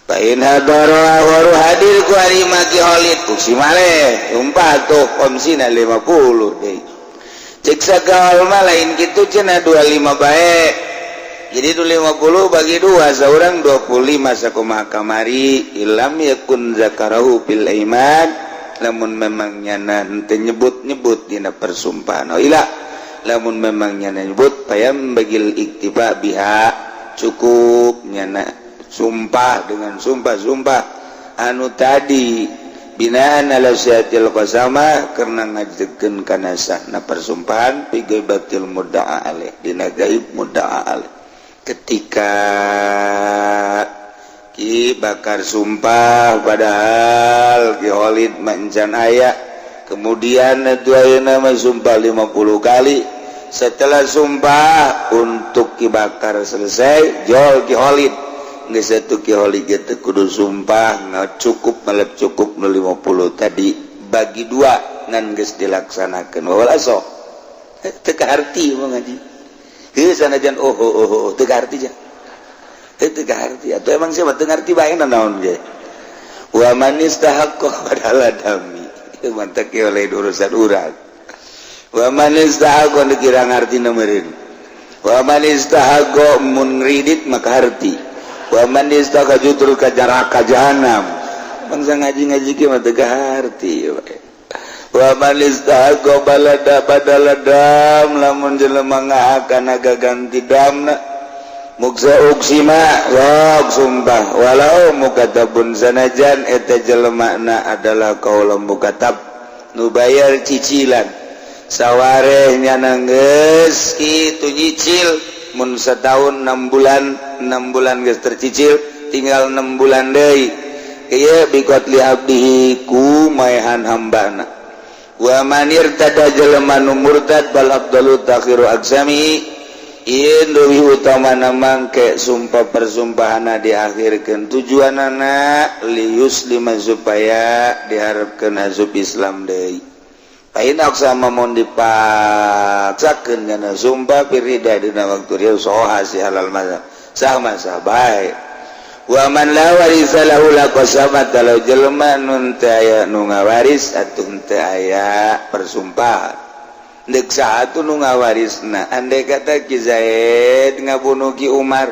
Speaker 4: Pain hadara waru, hadir ku ari maki Khalid, uqsima alaih, sumpah tuh khamsina, 50 deui. Cek sakaul mah lain kitu cenah, 25 bae. Jadi itu 50 bagi dua, seorang 25. Sakumaha kamari, illam yakun zakarahu fil aiman, lamun memang nyana henteu nyebut-nyebut dina persumpahan. Oh ila, lamun memang nyana nyebut, payam bagil iktifa biha, cukup nyana sumpah dengan sumpah-sumpah anu tadi, binaan ala syiatil qasama, karena ngajekeun kana sahna persumpahan, fi ghaibatil mudda'a alaih, dina gaib mudda'a alaih. Ketika Ki Bakar sumpah, padahal Ki Khalid mancan aya, kemudian nama sumpah 50 kali. Setelah sumpah untuk Ki Bakar selesai, jol Ki Khalid. Geus atuh Ki Khalid teu kudu sumpah, nggak cukup melep, cukup nu 50 tadi bagi dua, ngan geus dilaksanakeun. Wal aso teu kaharti mau ngaji heuh sanajan oh oh oh, oh teu kaharti ja, teu kaharti atuh. Emang siapa teu ngarti bae naon ge. Wa man istahaqqa badala dami, mantak oleh urusan urang. Wa man istahaqqa, dikira ngarti meureun. Wa man istahaqqa, mun ngridit maka harti. Wa man istahaqqa jutru ka jaraka jahanam. Bangsa ngaji-ngaji ki mah teu kaharti. Wa man istahaqqa balada badala dam, lamun jelema ngahakan ganti damna, muksa uqsima, wah sumpah, walau mukatabun, sanajan eta jelemana adalah kaula mukatab nu bayar cicilan. Sawareh nyana geus kitu nyicil, mun setahun 6 bulan, 6 bulan geus tercicil, tinggal 6 bulan deui. Ieu biqatli abdihi, ku maehan hambana. Wa man irtada, jelema nu murtad, bal afdalu takhiru aqsami, leuwih utama mangke sumpah persumpahana diakhirkan, tujuan anak liyuslima, supaya diharapkan asup Islam deui. Lain sama mau dipaksakeun kana sumpah firida, dina waktu rieu soha si halal masa sah masa bae. Wa man la warisa lahu la qasama, kalau jelema nu teu aya nu ngawaris atuh teu aya persumpahan. Dek saat nu ngawarisna? Andai kata Ki Zaid ngabunuh Ki Umar,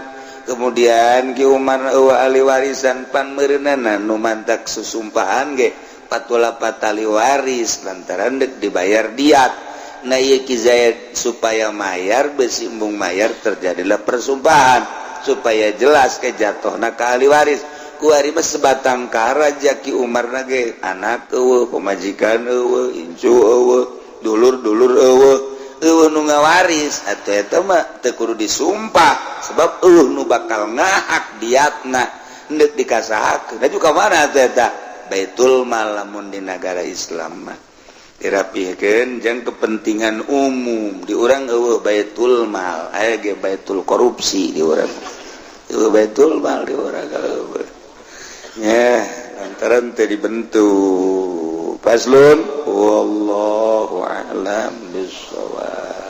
Speaker 4: kemudian Ki Umar euweuh ahli warisan, pan meureunana nu mantak susumpahan ge patula patali waris lantaran dek dibayar diat. Nah ieu Ki Zaid supaya mayar, besi embung mayar, terjadilah persumpahan supaya jelas ke jatuhna ka ahli waris. Kuari mah sebatang kara ja Ki Umar na ge, anak euweuh, pamajikan euweuh, incu euweuh, dulur-dulur euweuh, euweuh nu ngawaris. Atuh eta mah teu kudu disumpah sebab euweuh nu bakal ngahak diatna. Hendeuk dikasahakeun da juga mana teh eta Baitul Mal? Lamun di negara Islam mah dirapihkeun jang kepentingan umum. Di urang eueuh Baitul Mal, aya ge baitul korupsi. Di urang eueuh Baitul Mal, di urang eueuh ya, lantaran teh dibentuk. Faslun, wallahu a'lam bissawab.